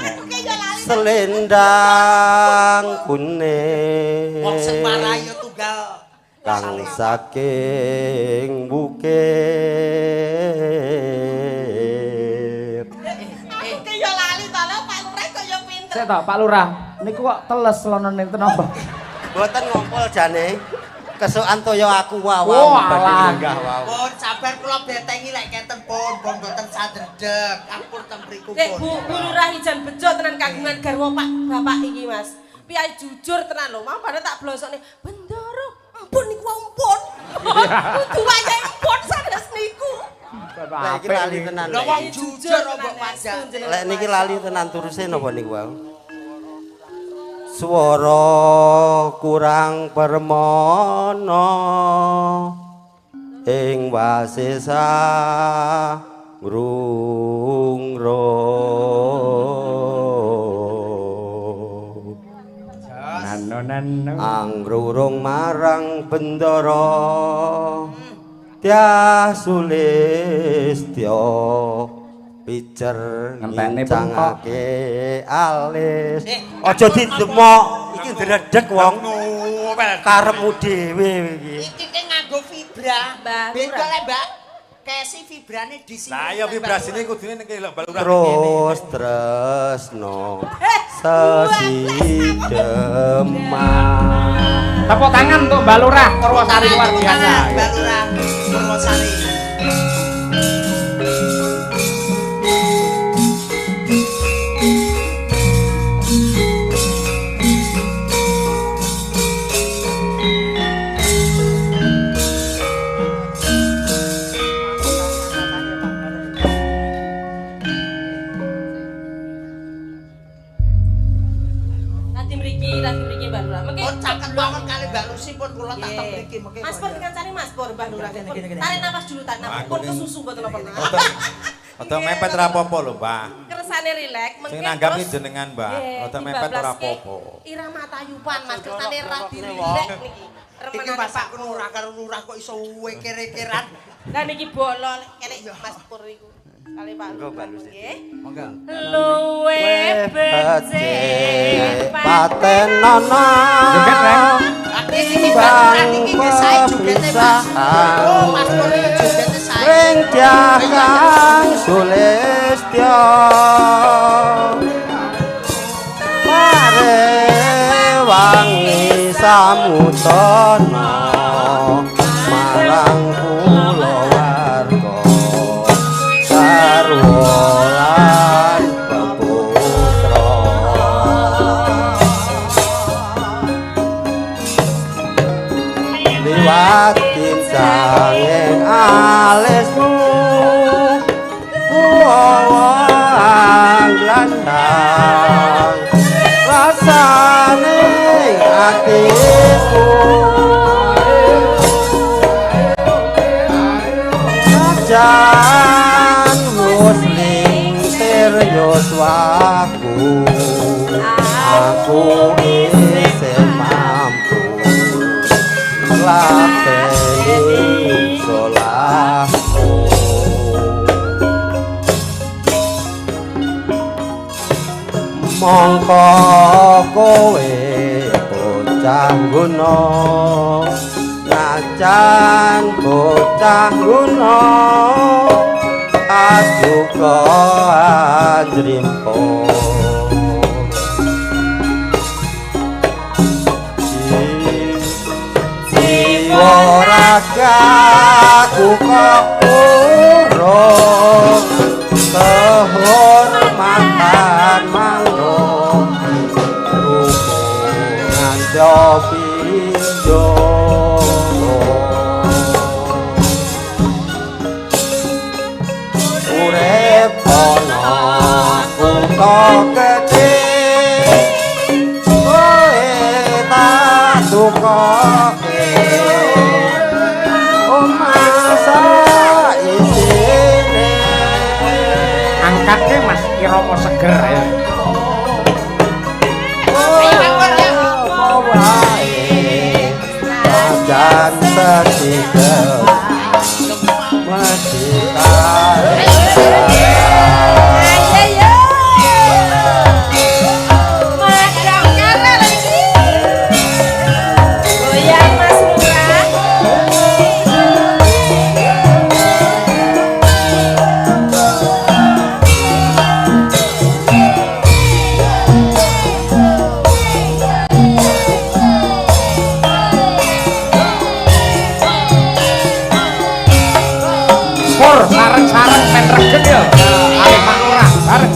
Selendang kuning. Wong sing marai tunggal kang saking bukit. Aku ki yo lali to lho Pak Lurah kok yo pinter. Sik to Pak Lurah, niku kok teles lonone enten apa? Mboten ngompol jane. Kesukan toya aku wae badhe lenggah wae. Pun sabar kula betengi lek kenten pun pun mboten sadredeg. Ampun teng mriku pun. Bu Lurah ijan bejo tenan kagungan garwa Pak Bapak iki Mas. Piye jujur tenan lho, mau padha tak blosokne bendoro. Ampun niku ampun. Kudu wayahe ampun sanes niku. Lek iki lali tenan. Lho wong jujur mbok pajak. Lek niki lali tenan turuse napa niku wae? Swara kurang permana ing wasesa ngrungrung. Nano nano angrurung marang bendara Dyah Sulistya picer ngincangake alis. Aja didemok, iki ndredeg wong. Karepmu dhewe iki. Iki ki nganggo fibra. Beda lek Mbak. Kesi fibrane di sini. Lah ya vibrasine kudune ning Mbak Lurah. Terus tresno sesideman. Tepuk tangan untuk Mbak Lurah Purwosari luar biasa. Mbak Lurah Purwosari. Mas Pur dikancani Mas Pur Mbah Lurah. Tarik napas dulu, tarik napas. Pun kesusu mboten napa-napa. Rada mepet ora apa-apa lho, Mbah. Kersane rileks, mengke sing nanggapi jenengan, Mbah. Rada mepet ora apa-apa. Irama tayupan Mas, kersane radi rileks niki. Iki Mas Pak Lurah karo lurah kok iso kere-keran. Lah niki bolo kene Mas Pur niku. Kali Pak Lurah nggih. Monggo. Luwe becik patenono. Joget, Reng. Iki Mbak Lurah niki nggih sae jogete Mas. Oh, Mas Pur iki jogete sae. Ring Dyah Kang Sulistya parewangi samutana marang kulawarga garwa lan peputra. Liwat kincanging alismu kuwang landang rasane ati. Najan wis lingsir yuswaku, aku isih mampu ngladeni salahmu. Mongko kowe bocah guna, najan bocah guna, ajuka anjrimpo. Jiwa ragaku kok urung kehormatan mangrung rukungan pindho. Urip ana kutha gedhe, kowe tak tukoke omah saisine. Angkatke Mas Irama seger ya. Apa wae najan sedih mesti tae. Ayo yo. Madang kare lagi. Goyang Mas Lurah. Pur sareng-sareng men reget ya. Ayo Pak Lurah bareng.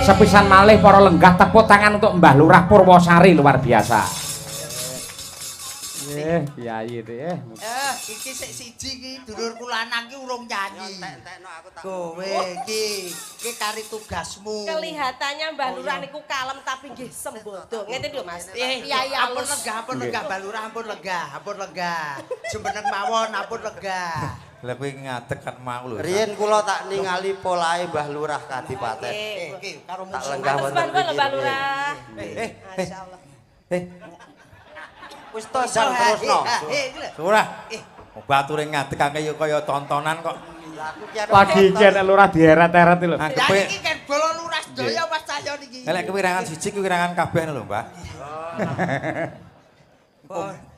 Sepisan malih para lenggah tepuk tangan untuk Mbah Lurah Purwosari luar biasa. Kiai iki. Iki sik siji iki dulurku lanang iki urung nyanyi. Kowe iki iki kari tugasmu. Kelihatannya Mbah Lurah niku kalem tapi nggih sembodo. Ngeten lho Mas. Kiai ampun lenggah Mbah Lurah, ampun lenggah, ampun lenggah. Jumeneng mawon ampun lenggah. Lah kowe ngadeg kan mau lho. Riyen kula tak ningali polahe Mbah Lurah Kadipaten. Iki karo tak lenggah wonten mriki. Mbah Lurah. Masyaallah. Wis to jan terusno. Lurah. Bature ngadeg akeh ya kaya tontonan kok. Lagi iki nek lurah dieret-eret lho. Lah iki kan bala lurah sedaya Mas Cahyo niki. Lek kewirangan siji kewirangan kabeh lho, Mbah.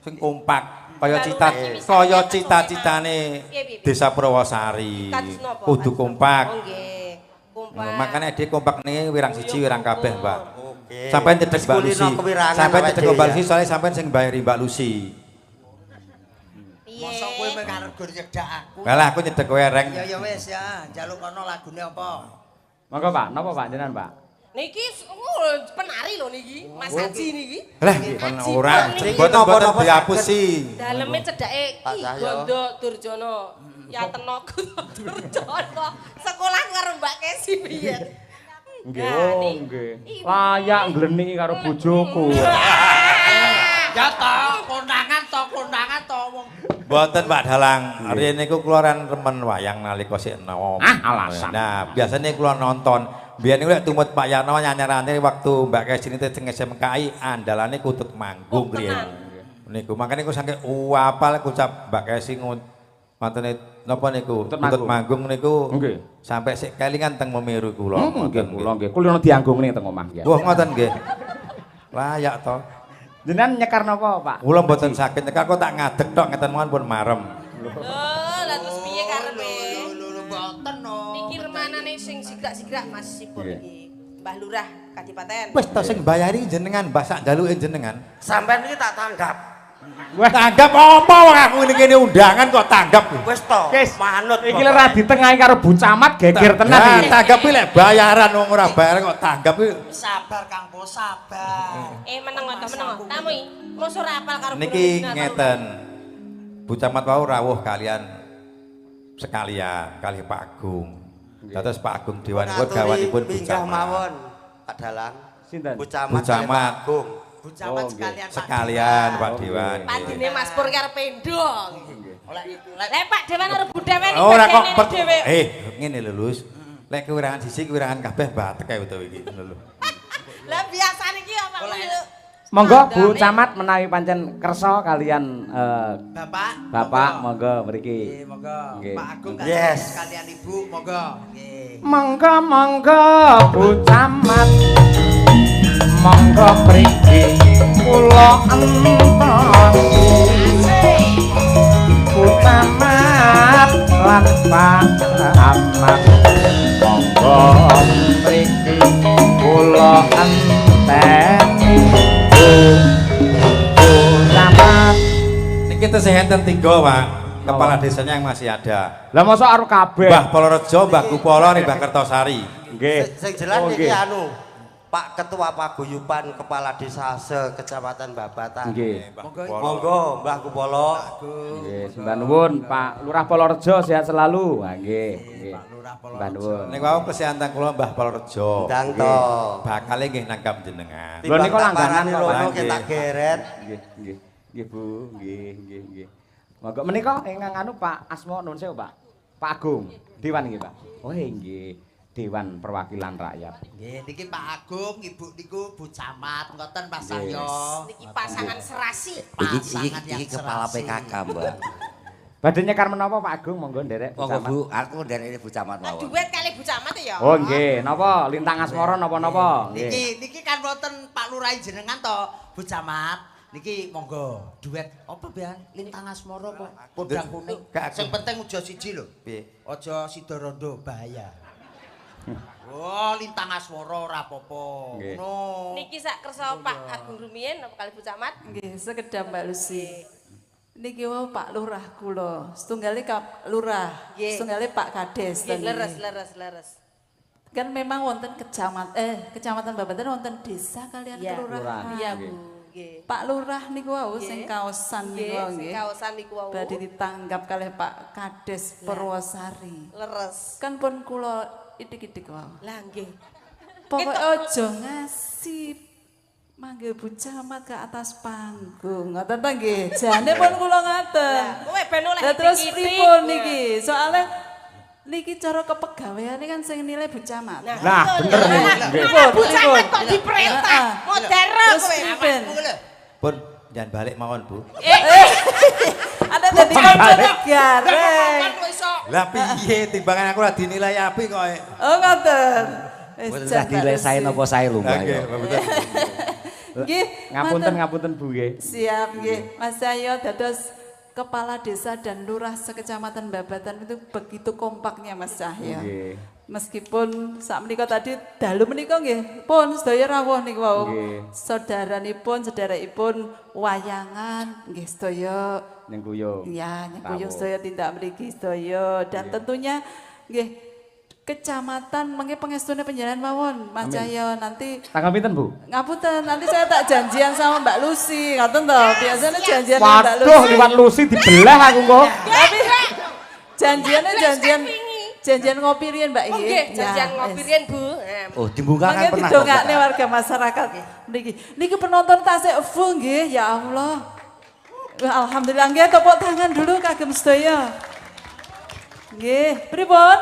Sing kompak. Kaya cita-citane Desa Purwosari kudu kompak. Makane dhek kompak niki wirang siji wirang kabeh, Mbak. Sampeyan cedhek Mbak Lucy. Sampeyan cedhek Mbak Lucy soalnya sampeyan sing mbayari Mbak Lucy. Mosok kowe mek arep nyedhak aku. Lah aku nyedhek kowe reng. Ya ya wis ya, njaluk kono lagune apa? Monggo Pak, napa Pak jenengan Pak? Niki penari lho niki, Mas Haji niki. Lah ora, mboten diapusi. Daleme cedhake Ki Gondo Durjono. Ya Tenogo Durjono. Sekolah karo Mbak Kesi biyen. Nggih, nggih. Layak ngleniki karo bojoku. Ya to, konangan to wong. Mboten Pak Dalang, riyen niku kula remen wayang nalika sik enom. Ah, alasan. Nah, biasane kula nonton. Biyen niku lek tumut Pak Yarno nyanyarane waktu Mbak Kesi niku teng SMKI andalane kutut manggung riyen. Niku makane niku saking apal kucap Mbak Kesi mantene napa niku kutut manggung niku sampai sik kelingan teng Memeru kula. Nggih kula nggih. Kula dianggungne teng omah nggih. Wah ngoten nggih. Layak to. Jenengan nyekar napa, Pak? Kula mboten saged nyekar kok tak ngadeg tok ngeten mawon pun marem. Lho, lah terus piye karepe? Lho mboten no. Niki remanane sing sigrak-sigrak Mas sipun iki. Mbah Lurah Kadipaten. Wis to sing mbayari jenengan, Mbah sak njaluke jenengan. Sampeyan iki tak tanggap. Wah, tanggap apa wong aku ngene kene undangan kok tanggap. Wis to, manut. Iki lho ra ditengahi karo Bu Camat geger tenan iki. Tanggap iki lek bayaran wong ora bayaran kok tanggap iki. Sabar Kang Po, sabar. Meneng to, meneng. Tamu iki, mosok ora apal karo niki ngeten. Bu Camat wau rawuh kalian sekalian kalih Pak Agung. Dados Pak Agung Dewan gawanipun Bu Camat. Mawon Pak Dalang. Sinten? Bu Camat Agung. Bu Camat sekalian sekalian Pak Dewan. Pandine Mas Pur karo Pendong. Lek Pak Dewan karo Bu Dewan iki ora kok dhewe. Ngene lho Lus. Lek kewirangan siji kewirangan kabeh batek kae utawa iki ngono lho. Lah biasane iki apa Monggo Bu Camat menawi pancen kersa kalian Bapak. Bapak monggo mriki. Nggih, monggo. Pak Agung kalian Ibu monggo. Nggih. Monggo monggo Bu Camat. Monggo mriki kula entosi. Bu Camat lan Pak Camat. Monggo mriki kula enteni. Bu Camat. Niki tesih enten 3, Pak. Kepala desanya yang masih ada. Lah mosok arep kabeh. Mbah Polorejo, Mbah Kupolo, Mbah Kertosari. Nggih. Sing jelas niki anu Pak Ketua Paguyuban Kepala Desa se-Kecamatan Babatan. Nggih. Monggo Mbah Kupolo. Nggih, sembah nuwun Pak Lurah Polorejo sehat selalu. Ha nggih, nggih. Pak Lurah Sembah nuwun. Niku wau kesehatan kula Mbah Polorejo. Ndang to. Bakale nggih nanggap jenengan. Lho niku langganan kok rono tak geret. Nggih, nggih. Nggih Bu, nggih, nggih, nggih. Monggo menika ingkang anu Pak Asmo nuwun sewu Pak. Pak Agung, Dewan nggih Pak. Oh nggih. Dewan Perwakilan Rakyat. Nggih, niki Pak Agung, Ibu niku Bu Camat, ngoten Mas Cahyo. Niki pasangan serasi. Iki kepala PKK, Mbak. Badhe nyekar menapa Pak Agung monggo nderek Bu Monggo Camat. Bu, aku nderek Bu Camat mawon. Duet kali Bu Camat ya. Oh nggih, napa Lintang Asmara napa-napa? Niki Nggih. niki kan wonten Pak Lurah jenengan to, Bu Camat. Niki monggo duet apa Bian? Lintang Asmara apa? Podang kuning. Sing penting aja siji lho. Piye? Aja sida rondo bahaya. Oh, Lintang Asmara ora apa-apa. Ngono. Niki sak kersa Pak Agung rumiyin napa kali Bu Camat? Nggih, sekedap Mbak Lucy. Niki wau Pak Lurah kula, setunggale Kap Lurah, setunggale Pak Kades. Nggih, leres leres leres. Kan memang wonten kecamatan Babatan wonten desa kalian kelurahan. Iya, Bu. Nggih. Pak Lurah niku wau sing kaosan niku wau Nggih, sing nggih. kaosan niku wau. Badhe ditanggap kalih Pak Kades Purwosari. Leres. Kan pun kula idik-idik wau. Lah nggih. Pokoke aja ngasih manggil Bu Camat ke atas panggung. Ngoten ta nggih? Jane pun kula ngaten. Kowe ben oleh Lah terus itik-itik. pripun niki? Soale niki cara kepegaweane kan sing nilai Bu Camat. Nah, bener nih. Nggih. Malah Bu Camat kok diperintah. Modern Terus kowe. pripun? Pun jangan balik mawon, Bu. Ada dadi kancane Gareng. Lah piye timbangan aku ora dinilai apik kok. Oh ngoten. Wis Mboten jan, usah Mbak dinilai sae Lucy. napa sae lho, Mbak. Nggih, betul. Nggih, Ngapunten matur. ngapunten Bu nggih. Siap nggih. Mas Cahyo dados kepala desa dan lurah sekecamatan Babatan itu begitu kompaknya Mas Cahyo. Nggih. Meskipun sak menika tadi dalu menika nggih pun sedaya rawuh niku wau. Nggih. Saudaranipun, sederekipun wayangan nggih sedaya Nyengkuyung. ya nyengkuyung Rawuh. sedaya tindak mriki sedaya dan tentunya nggih kecamatan mengke pengestune panjenengan mawon Mas Cahyo nanti Tanggal pinten Bu? ngapunten nanti saya tak janjian sama Mbak Lucy ngoten to biasanya janjian sama Mbak Waduh, Lucy liwat Lucy dibelah aku kok. tapi janjiannya janjian janjian ngopi riyen Mbak Oh nggih nggih, janjian Ya, ngopi wis. riyen Bu. Eh, Oh, dimbungkan kan Mangke pernah. didongakne warga masyarakat niki. Niki penonton tasik full nggih, ya Allah. Wah, alhamdulillah nggih tepuk tangan dulu kagem sedaya. Nggih, pripun?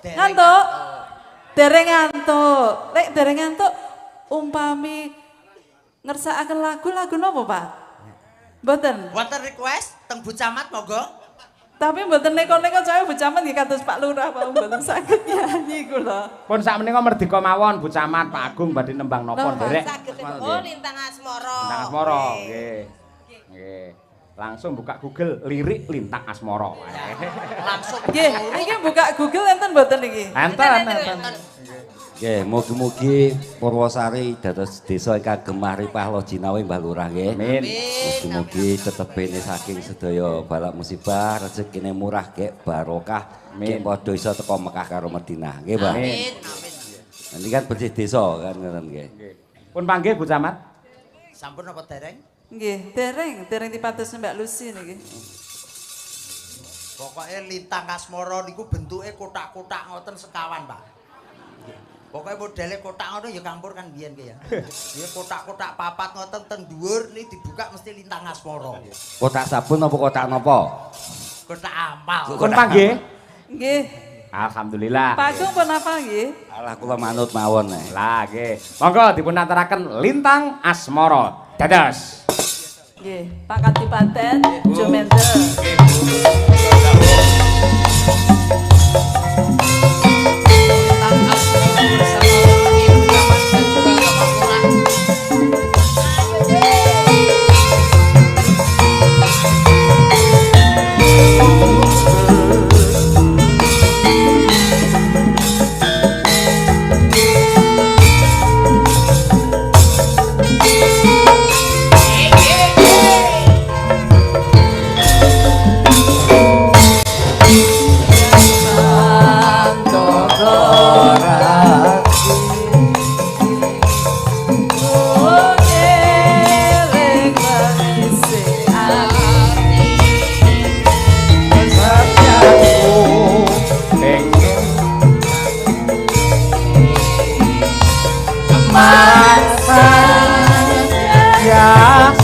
Ngantuk? Dereng ngantuk. Lek dereng ngantuk umpami ngersakaken lagu-lagu napa, Pak? Mboten. Wonten request teng Bu Camat monggo. Tapi mboten neko-neko saya Bu Camat nggih kados Pak Lurah Pak mboten saged nyanyi kula. Pun sak menika merdika mawon Bu Camat Pak Agung badhe nembang napa Napa? nderek. Saged. Oh, Lintang Asmara. Lintang Asmara, nggih. Nggih. Langsung buka Google lirik Lintang Asmara. Langsung Nggih, niki buka Google enten mboten niki? Enten, enten. Nggih, mugi-mugi Purwosari dados desa ingkang gemah ripah loh jinawi Mbah Lurah nggih. Amin. Mugi-mugi tetep bene saking sedaya balak musibah, rezekine murah gek barokah, Amin. gek padha iso teko Mekah karo Madinah. Nggih, Mbah. Amin. Amin. Nanti kan bersih desa kan ngoten nggih. Nggih. Pun panggih Bu Camat. Sampun apa dereng? Nggih, dereng, dereng dipados Mbak Lucy niki. Pokoke Lintang Asmara niku bentuke kotak-kotak ngoten sekawan, Pak. Pokoke modele kotak ngono ya kampur kan biyen ki ya. Ya kotak-kotak papat ngoten teng dhuwur ni dibuka mesti Lintang Asmara. Kotak sabun apa kotak napa? Kotak amal. Pun panggih. Nggih, Alhamdulillah. Pak Agung pun apa nggih? Alah kula manut mawon nek. Lah nggih. Monggo dipun aturaken Lintang Asmara. Dados. Nggih, Pak Kadipaten Jomendel. Lintang Asmara bersama Ibu Camat dan juga Bapak Lurah. Jaya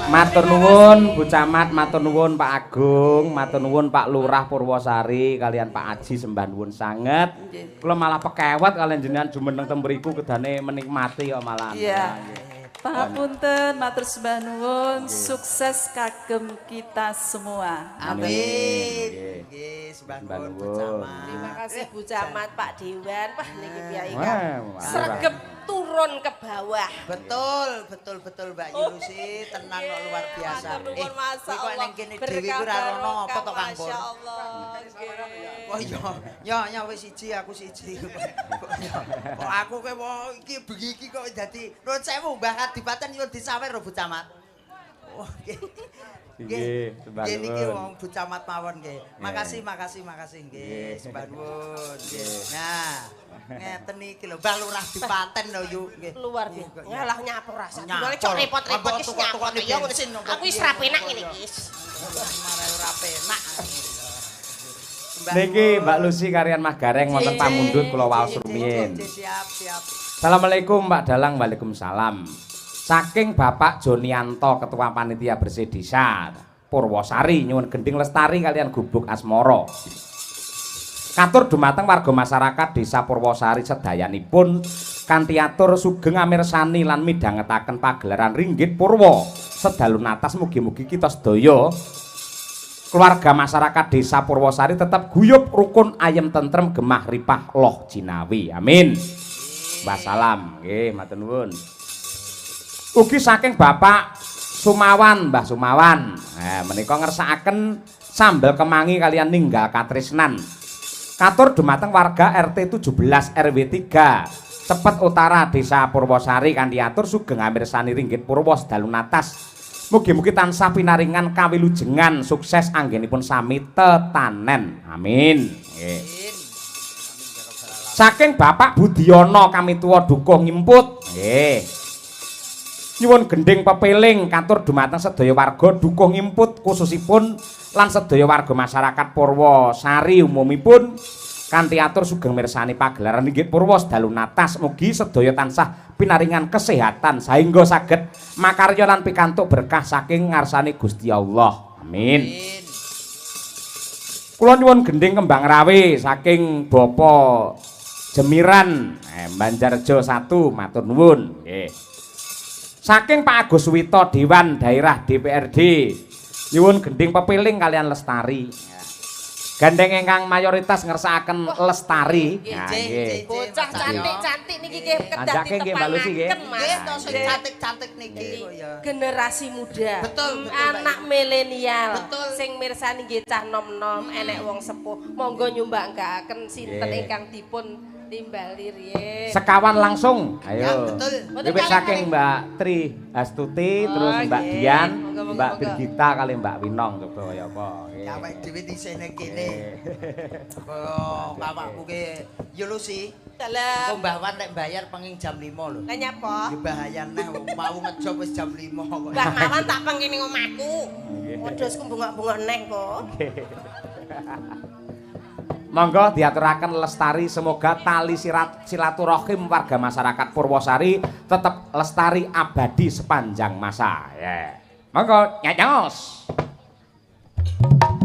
Matur nuwun Bu Camat, matur nuwun Pak Agung, matur nuwun Pak Lurah Purwosari kalian Pak Aji sembah nuwun sanget. Kula malah pekewet kalian jenengan jumeneng teng mriku kedane menikmati kok malah. Iya. Pangapunten, matur sembah nuwun, sukses kagem kita semua. Amin. Nggih, sembah nuwun Bu Camat. Terima kasih Bu Camat, Pak Dewan. Wah niki piyai Wah, kan wah. sregep turun ke bawah. Betul, betul, betul Mbak Yusi, tenang kok luar biasa. Matur nuwun, Masya kuwi kok Allah. ning kene dhewe kuwi ora rono apa to Kang Pur? Masya Allah. Nggih. Oh iya, ya ya wis siji aku siji. Kok aku kowe wong iki bengi iki kok dadi nuwun sewu Mbah Kadipaten nyuwun disawer lho Bu Camat. Oh nggih. Nggih, sembah Nggih niki nuwun. wong Bu Camat mawon nggih. Makasih, makasih, makasih nggih. Sembah nuwun nggih. Nah, ngeten iki lho Mbah Lurah Dipaten lho yu nggih. Luar biasa. Ngalah nyapur rasa. Nyapur. Cok repot-repot Apa iki tukok-tukok nyapur ya ngono. bensin kok Aku wis ra penak ngene iki. Marai ora penak. Sembah Niki nuwun. Mbak Lucy kalian Mas Gareng wonten pamundhut kula waos rumiyin. Siap, siap. Assalamualaikum Mbak Dalang, waalaikumsalam. Saking Bapak Jonianto Ketua Panitia Bersih Desa Purwosari nyuwun gending lestari kalian gubuk asmara. Katur dumateng warga masyarakat Desa Purwosari sedayanipun kanthi atur sugeng amirsani lan midhangetaken pagelaran ringgit purwa sedalu natas mugi-mugi kita sedaya keluarga masyarakat Desa Purwosari tetap guyub rukun ayem tentrem gemah ripah loh jinawi. Amin. Wassalam. Nggih, matur nuwun. Ugi saking Bapak Sumawan, Mbah Sumawan. Nah, menika ngersakaken sambel kemangi kalian ninggal katresnan. Katur dumateng warga RT 17 RW 3 Cepet Utara Desa Purwosari kanthi atur sugeng amirsani ringgit purwa sedalu natas. Mugi-mugi tansah pinaringan kawilujengan sukses anggenipun sami tetanen. Amin. Nggih. Saking Bapak Budiono kamituwa dukuh ngimput. Nggih. Nyuwun gending pepeling katur dumateng sedaya warga dukuh ngimput khususipun lan sedaya warga masyarakat Purwosari umumipun kanthi atur sugeng mirsani pagelaran ringgit purwa sedalu natas mugi sedaya tansah pinaringan kesehatan saengga saged makarya lan pikantuk berkah saking ngarsane Gusti Allah. Amin. Kula nyuwun gending kembang rawe saking Bapak Jemiran Banjarjo 1 matur nuwun. Nggih. Saking Pak Agus Wito Dewan Daerah DPRD nyuwun gending pepiling kalian lestari. Gandeng ingkang mayoritas ngersakaken lestari. Nah, nggih. Bocah cantik-cantik niki nggih kedah Tanjake nggih, Mbak Lucy, nggih. ditepangaken Mas. Nggih to sing cantik-cantik niki kok ya. Generasi muda. Betul, betul, Mbak Anak milenial. Betul. Sing mirsani nggih cah nom-nom, enek wong sepuh. Monggo nyumbangkaken sinten Nggih. ingkang dipun timbali riyin. Sekawan langsung. Ya, Ayo. betul. Wiwit saking Mbak Tri Astuti, terus Oh, Mbak nggih. Dian, Monggo, monggo, Mbak monggo. Birgita kali Mbak Winong coba kaya apa. Nggih. Awake dhewe disene kene. Kaya awakku ki ya Lucy. Dalam. Engko Mbah Wan nek bayar penging jam 5 lho. Lah nyapa? Ya bahaya neh mau ngejob wis jam 5 kok. Mbah Mawan tak pengin ning omahku. Nggih. Wedhusku bungok-bungok neh kok. Monggo diaturaken lestari semoga tali silaturahim warga masyarakat Purwosari tetap lestari abadi sepanjang masa. Ya. Monggo nyanyos. Thank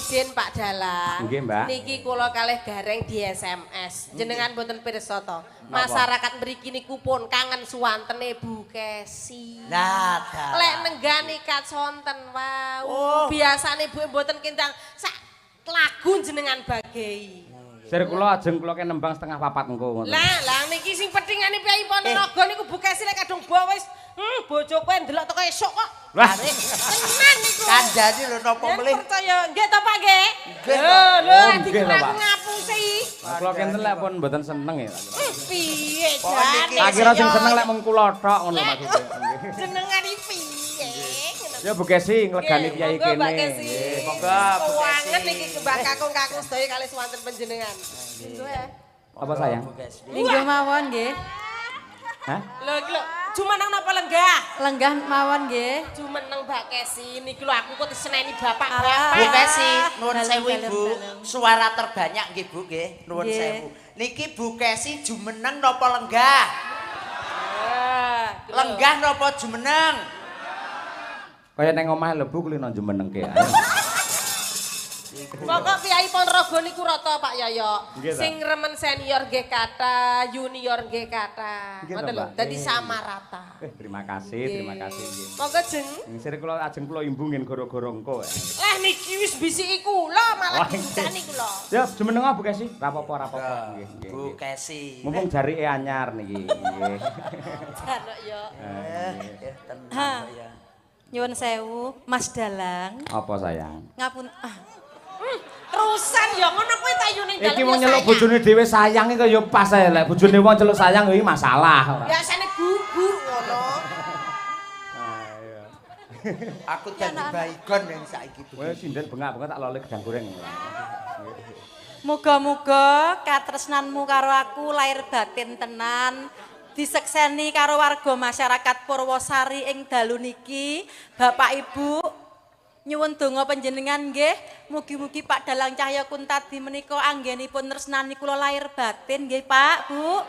izin Pak Dalang. Nggih, Mbak. Niki kula kalih Gareng di SMS. Jenengan mboten pirsa to. Masyarakat mriki niku pun kangen suwantene Bu Kesi. Lah, dalah. Lek nenggani kaconten wau. Oh. Biasane Bu mboten kindang sak lagu jenengan bagei. Sir kula ajeng kula ke nembang 3:30 engko ngoten. Lah, lah niki sing petingane Priyayi Ponorogo niku Bu Kesi lek kadung bawa wis bojo kowe ndelok teko esuk kok. Wah. Tenan niku. Kandhane lho napa Yen melih. percaya nggih to Pak nggih? Nggih, Lho, lho Oh, lek nggih to, dikira Pak. aku ngapusi. Lah kula kenten lek pun mboten seneng ya. Piye Pokoknya jane? niki- Tak kira sing seneng lek mung kula tok ngono Lek, maksudnya. Nggih. Jenengan iki piye? Ya Bu Kesi nglegani Nggih, piyai monggo, kene. Mbak Kesi. Nggih. Monggo, Bu Kesi. Kewangen niki Mbak Kakung-kakung sedaya kalih swanten panjenengan. Monggo ya. Apa sayang? Bu Kesi. Lingguh mawon nggih. Hah? Lho iki lho, jumeneng napa lenggah? Lenggah mawon nggih. Jumeneng Mbak Kesi niki lho aku kok diseneni bapak-bapak. Bu Kesi, nuwun Dalem, sewu dalem, Ibu. dalem. Suara terbanyak nggih Bu nggih, nuwun Nggih. sewu. Niki Bu Kesi jumeneng napa lenggah? Ah, iki lho. Lenggah napa jumeneng? Kaya neng omah lho Bu kulino jumenengke. Ayo. Pokok Priyayi Ponorogo niku rata Pak Yoyo. Nggih, ta? Sing remen senior nggih kathah, junior nggih kathah. Nggih, ta, Ngoten lho, Mbak? dadi Nggih. sama rata. Terima kasih, terima kasih nggih. Monggo jeng. Sir kula ajeng kula imbu ngen gara-gara engko. Lah niki wis bisiki kula malah Wah, diucani kula. Ya jumeneng Bu Kesi, rapopo rapopo nggih nggih. Bu nggih. Kesi. Mumpung jarike anyar niki nggih. Janok yo. Eh, tenang kok ya. Nyuwun sewu, Mas Dalang. Apa sayang? Ngapun ah, Terusan ya ngono kuwi ta yune dalem. Iki wong nyeluk bojone dhewe sayang iki ya pas ae lek bojone wong celuk sayang ya iki masalah ora. Biasane gugu ngono. Ayo. Aku dadi baygon yang saiki Bu. Kowe sinden bengak-bengak tak lole gedang goreng. Muga-muga katresnanmu karo aku lahir batin tenan disekseni karo warga masyarakat Purwosari ing dalu niki. Bapak Ibu nyuwun donga panjenengan nggih, mugi-mugi Pak Dalang Cahya Kuntadi menika anggenipun tresnani kula lahir batin nggih Pak, Bu.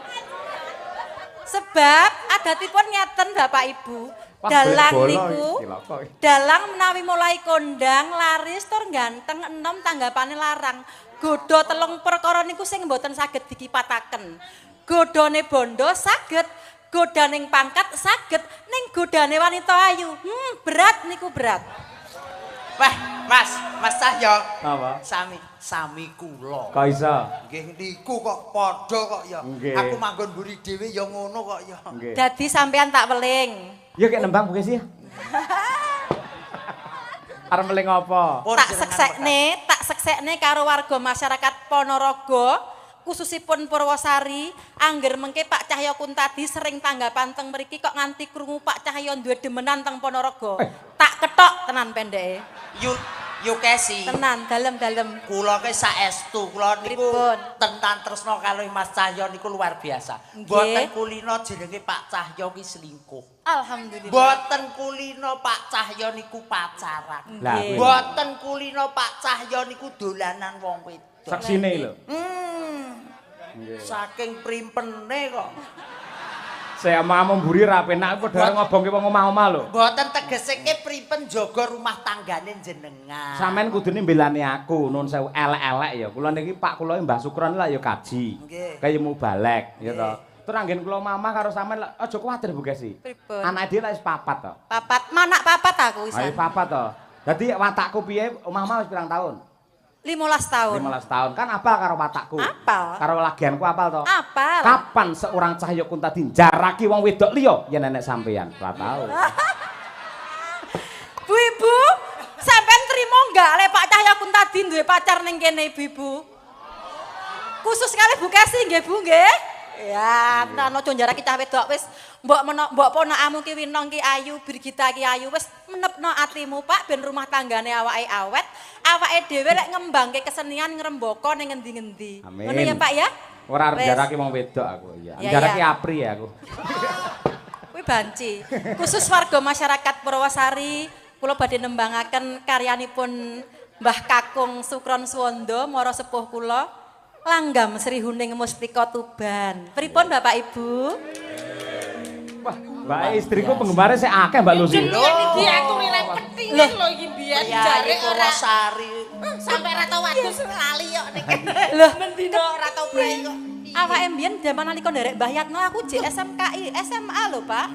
Sebab adatipun ngeten Bapak Ibu. Wah, Dalang bola niku iki, cilaka iki. dalang menawi mulai kondang laris tur ganteng enom tanggapane larang. Godha telung perkara niku sing mboten saged dikipataken. Godhane bondo saged, godaning pangkat saged, ning godane wanita ayu. Berat niku berat. Wah, Mas, Mas Cahyo. Apa? Sami, sami kula. Kok iso? Nggih niku kok padha kok ya. Nggih. Aku manggon mburi dhewe ya ngono kok ya. Nggih. Dadi sampean tak weling. Ya kayak nembang Bu Kesi ya. Arep meling apa? Pun Tak jenengan seksekne, tak seksekne karo warga masyarakat Ponorogo, khususipun Purwosari, angger mengke Pak Cahya Kuntadi sering tanggapan teng mriki kok nganti krungu Pak Cahya duwe demenan teng Ponorogo. Tak ketok tenan pendeke. Yu Yu Kesi. Tenan dalem-dalem. Kula ke saestu, kula niku Pripun? tenan tresna kalih Mas Cahyo niku luar biasa. Nggih. Mboten kulino jenenge Pak Cahyo ki selingkuh. Alhamdulillah. Mboten kulino Pak Cahyo niku pacaran. Lah kuwi. Mboten kulino Pak Cahyo niku dolanan wong wedok. Saksine lho. Saking primpene kok. Saya mau mburi ra penak padha arep ngobongke wong omah-omah lho. Mboten tegese ke pripen jaga rumah tanggane jenengan. Sampeyan kudune mbelani aku, nun sewu elek-elek ya. Kula niki Pak kula Mbah Sukron lah ya kaji. Nggih. Kaya mubalek ya to. Terus anggen kula mamah karo sampean lah aja kuwatir Bu Kesi. Pripun? Anake dhewe lah wis papat to. Papat, manak papat aku Ayo wisan. papat to. Dadi watakku piye omah-omah wis pirang tahun? 15 tahun. 15 tahun. Kan apal karo watakku. Apal. Karo lagianku apal to. Apal. Kapan seorang Cahya Kuntadi njaraki wong wedok liya yen nenek sampeyan? Ora tau. Bu Ibu, sampean trimo enggak lek Pak Cahya Kuntadi duwe pacar ning kene Ibu-ibu? Khusus kali Bu Kesi nggih Bu nggih. Ya, tenan aja njaraki cah wedok wis mbok meno mbok ponakamu ki Winong ki ayu, Birgita ki ayu wis menepno atimu Pak ben rumah tanggane awake awet, awake dhewe lek ngembangke kesenian ngrembaka ning ngendi-ngendi. Amin. Ngono ya Pak ya? Ora arep Wis. njaraki wong wedok aku ya. Ya, Njaraki ya. Apri ya aku. Kuwi banci. Khusus warga masyarakat Purwosari, kula badhe nembangaken karyanipun Mbah Kakung Sukron Suwondo, mara sepuh kula, Langgam Sri Huning Mustika Tuban. Pripun Bapak Ibu? Wah, mbak istriku penggemarnya sik akeh Mbak Lucy. Jenengan iki diaturi nang petingan lho iki mbiyen Priyayi jare ora. Purwosari. Sampai ra tau adus lali kok nek. Loh, mendino ra tau prei kok. Awake mbiyen jaman nalika nderek Mbah Yatno aku jek SMKI, SMA lho, Pak.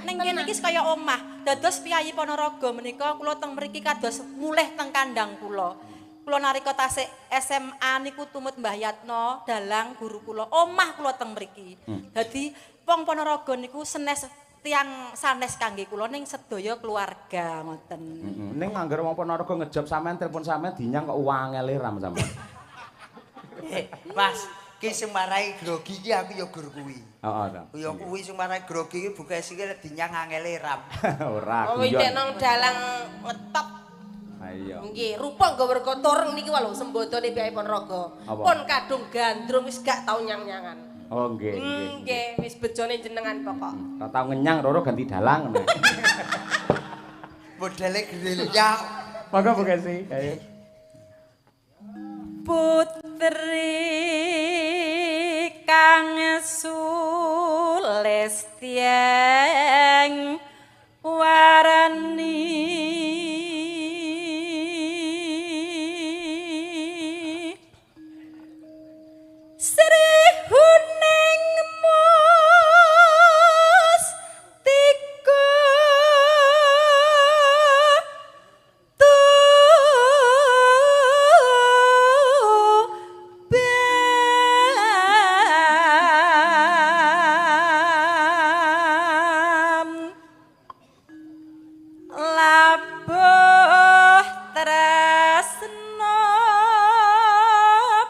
Ning kene iki kaya omah. Dados piyayi Ponorogo menika kula teng mriki kados mulih teng kandang kula. Kula nalika tasik SMA niku tumut Mbah Yatno, dalang guru kula, omah kula teng mriki. Dadi wong Ponorogo niku senes tiyang sanes kangge kula ning sedaya keluarga ngoten. Ning angger wong Ponorogo ngejob sampean telepon sampean dinyang kok wangele ram sampean. Mas, ki sing marai grogi iki aku ya gur kuwi. Heeh ta. Ya kuwi sing marai grogi iki bukes iki lek dinyang angele ram. Ora guyon. Oh, nang dalang ngetop. Ha iya. Nggih, rupa nggo werga tureng niki wae lho sembodone piyai Ponorogo. Pun kadung gandrung wis gak tau nyang-nyangan. Oh nggih, nggih. Nggih, wis bejone jenengan pokok. Ora tau ngenyang Roro ganti dalang ngono. Modele gerilya. Monggo Bu Kesi. Ayo. Putri kang sulestyeng warani Sri Huning Mustika Tuban labuh tresna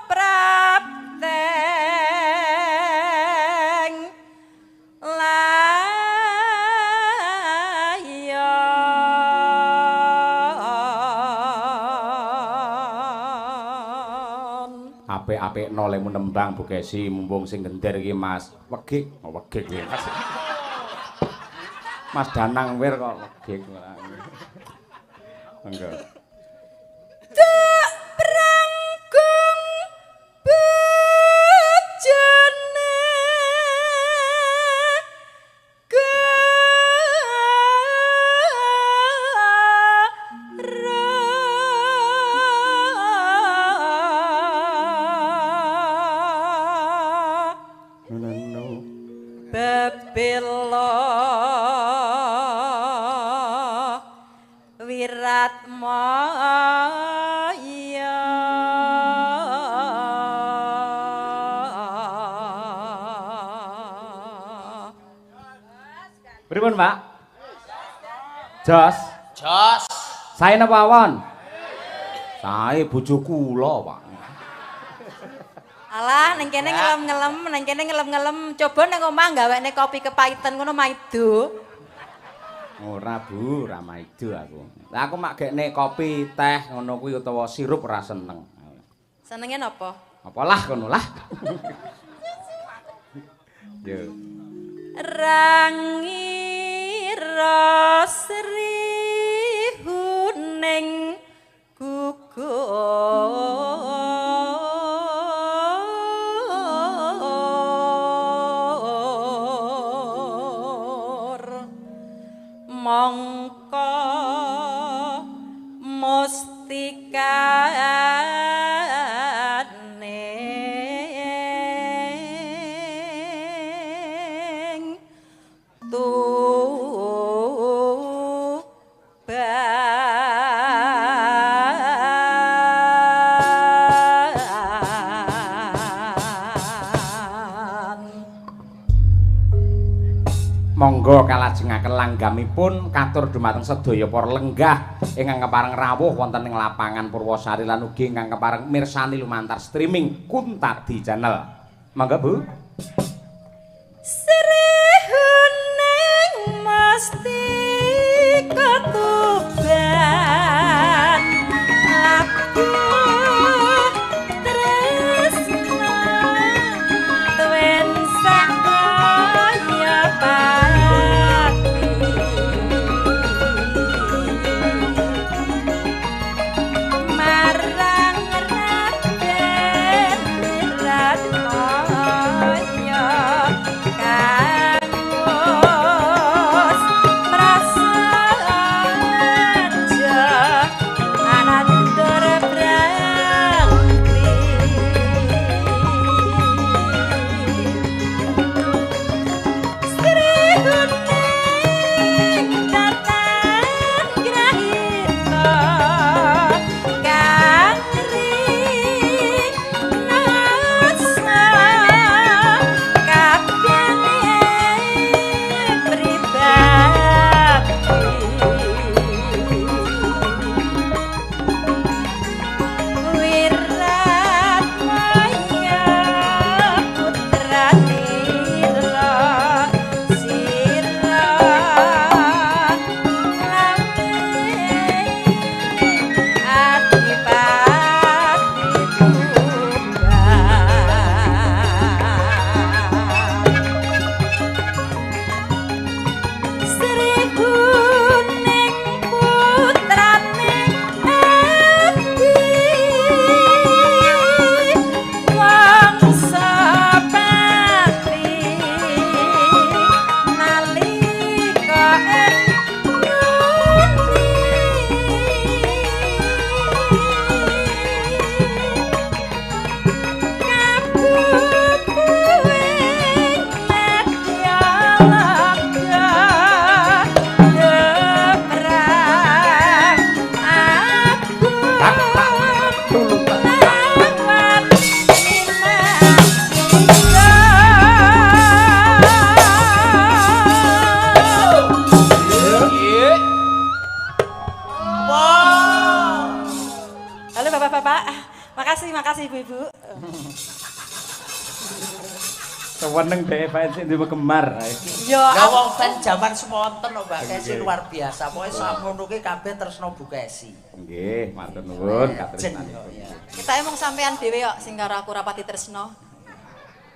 prapteng layon. Apik-apik no lemu nembang Bu Kesi mumpung sing gender iki Mas. Wegik, oh, wegik iki Mas. Mas Danang wir kok wegik ora. Monggo. Dek prangkung bojone gara Nunu. Bebela Wiratmaya. Pripun, Pak? Jos. Jos. Sae napa awon? Sae bojo kula, Pak. Alah, ning kene ngelem-ngelem, ning kene ngelem-ngelem. Coba ning omah gawekne kopi kepaiten ngono maido. Ora, Bu, ora maido aku. Lah aku mak gekne kopi, teh ngono kuwi utawa sirup ora seneng. Senenge napa? Apalah ngono lah. Yo. Rangira Sri Huning gugur mongko mustikaning Tuban. Monggo kalajengaken langgamipun katur dumateng sedaya para lenggah ingkang kepareng rawuh wonten ing lapangan Purwosari lan ugi ingkang kepareng mirsani lumantar streaming Kuntadi Channel. Monggo Bu. Sri Huning Mustika Tuban labuh tresna twen sakaya pati marang Raden Wiratmaya. Seneng dhek fans sing duwe penggemar. Ya, Lah wong fans jaman semonten kok Mbak Kesi luar biasa. Pokoke sakmono ki kabeh tresno Bu Kesi. Nggih, matur nuwun katresnanipun. Kita emang sampean dhewe kok sing karo aku rapati tresno.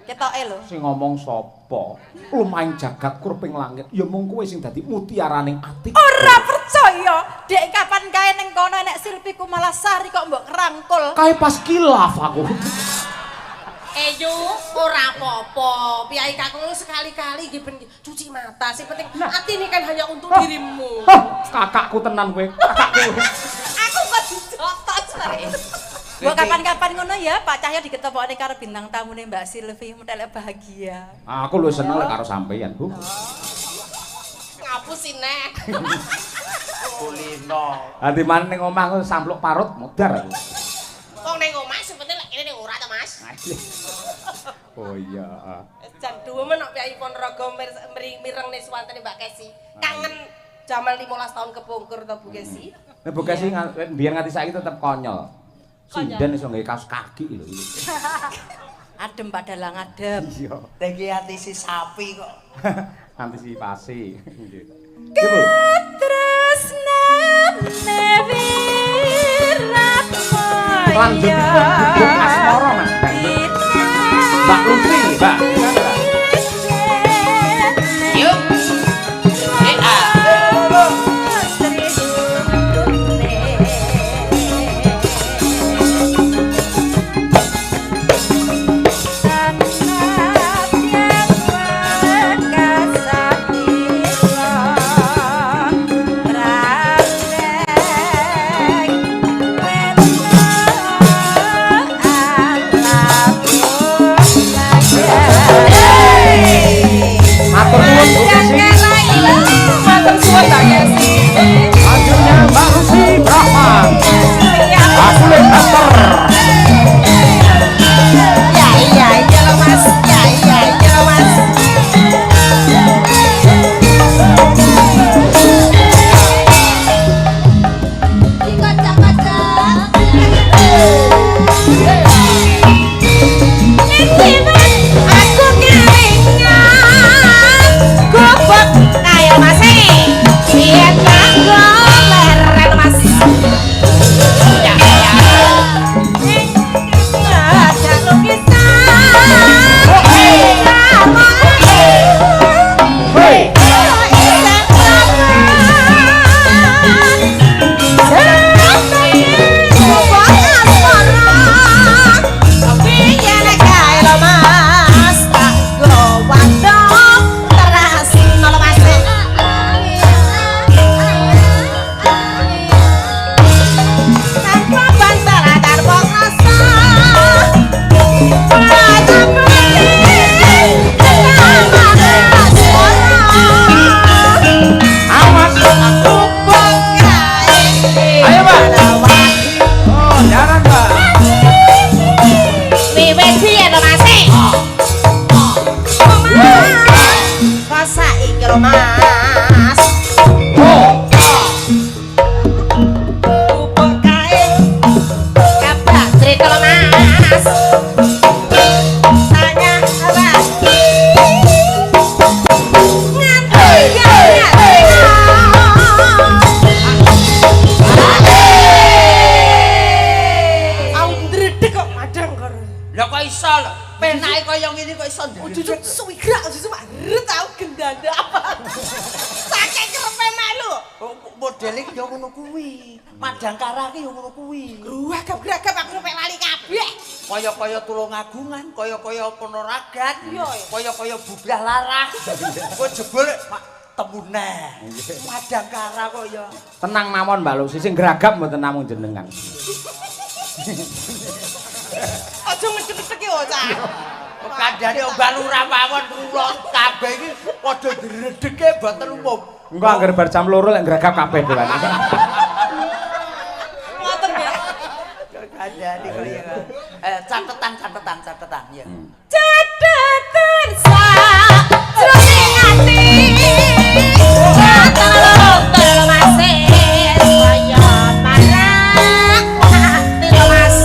Ketoke lho. Sing ngomong sapa? Lumahing jagat kurping langit, ya mung kowe sing dadi mutiaraning ati. Ora percaya, dek kapan kae ning kono enek Silvi Kumalasari kok mbok kerangkul. Kae pas kilaf aku. Eyu, ora apa-apa. Piyai kakung lu sekali-kali nggih ben cuci mata. Sing penting ati ini kan hanya untuk dirimu. Hah, kakakku tenan kowe. Kakakku. Aku kok dijotos sare. Mbok kapan-kapan ngono ya Pak Cahyo diketepokne karo bintang tamune Mbak Silvi, mentelek bahagia. Aku luwih seneng lek karo sampeyan, Bu. Ngapusi nek. Kulino. Ati maneh ning omah aku sampluk parut modar aku. Wong ning omah sing penting lek kene ning ora to, Mas. Oh iya. Jan duwe menok Piyai Ponorogo mirengne suwantene Mbak Kesi. Kangen jaman 15 tahun kepungkur to Bu Kesi. Nek Bu Kesi biyen nganti saiki tetep konyol. Sinden iso nggawe kaos kaki lho. Adem Pak Dalang adem. Iya. Iki antisi sapi kok. Antisipasi. Nggih. Katresnane wiratmaya. Lanjutipun guguk asmara Mas Dangdut. Mbak Lutfi, Mbak. Yuk. Matur nuwun Bu Kesi. Matur suwun Mbak Kesi. Lanjutnya Mbak Lucy Brahman. Aku lek master. Ya iya iya lho Mas. Ya iya iya lho Mas. Aku kelingan gobok ayo Mas yen kanggo leren Mas. Ya ya. Ada lukisan. Hei. Awas. Ayo, Mbak. Oh, jangan, Mbak. Wiwit piye to Mas? Kok saiki lho Mas. Oh. Bubuk kae kabak cerita lho Mas. Tanya lagi. Nganti nganti. Aku ndredeg kok madang karo. Lah kok iso lho? Penake kaya ngene kok iso ndredeg. Ojo suwi gerak, ojo cuma ret aku gendanda apa. Saking kerepe melu. Modele ki ya ngono kuwi. Madangkara ki ya ngono kuwi. Gruagap-gragap aku sampe lali kabeh. Kaya-kaya Tulungagungan, kaya-kaya Ponoragan, Iya. kaya-kaya Bublah Larah. Kok jebul temune. Madangkara kok ya. Tenang mawon Mbak Lucy, sing gragap mboten namung jenengan. Aja ngedek-ngedek yo, Cak. Kandhane Mbak Lurah mawon kula kabeh iki padha dredege mboten umum. Engko angger bar jam 2 lek gragap kabeh dewan. Ngoten ya. Kandhane kok ya. Catetan catetan ya. Catetan sak jroning ati. Catetan Mas. Kaya parah ati lho Mas.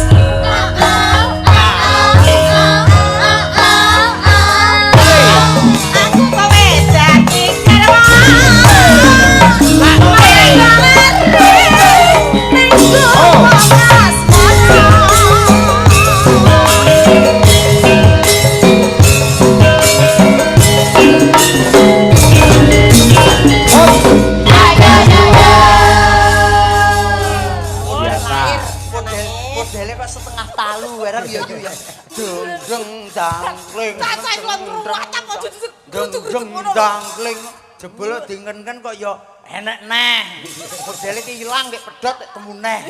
Ngono lho. Dangkling jebul dingen-kan kok ya enek neh. Modele ki ilang nek pedhot nek temu neh.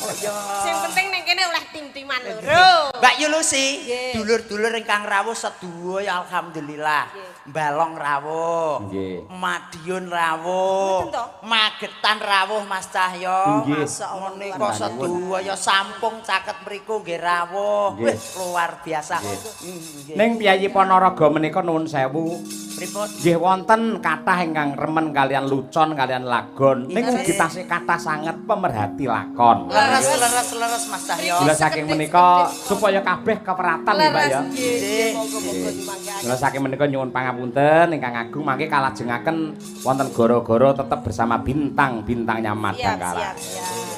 Oh ya. Sing penting ning kene oleh tim-timan loro. Mbak Yulusi, Nggih. dulur-dulur ingkang rawuh sedaya alhamdulillah. Balong rawuh, Nggih. Madiun rawuh, Mboten to? Magetan rawuh Mas Cahyo. Nggih. Menika sedaya sampung caket mriku nggih rawuh. Nggih. Wih, luar biasa. Nggih. Ning piyayi Ponorogo menika nuwun sewu. Pripun? Nggih wonten kathah ingkang remen kalian lucon kalian lagon. Ning ugi tasih kathah sanget pemerhati lakon. Leres leres leres Mas Cahyo. Mila saking menika supaya kabeh keperatan nggih Mbak ya. Leres nggih. Moga-moga dimangke. Mila saking menika nyuwun pangapunten ingkang agung mangke kalajengaken wonten goro-goro tetep bersama bintang-bintangnya Siap, Madangkara. siap, siap.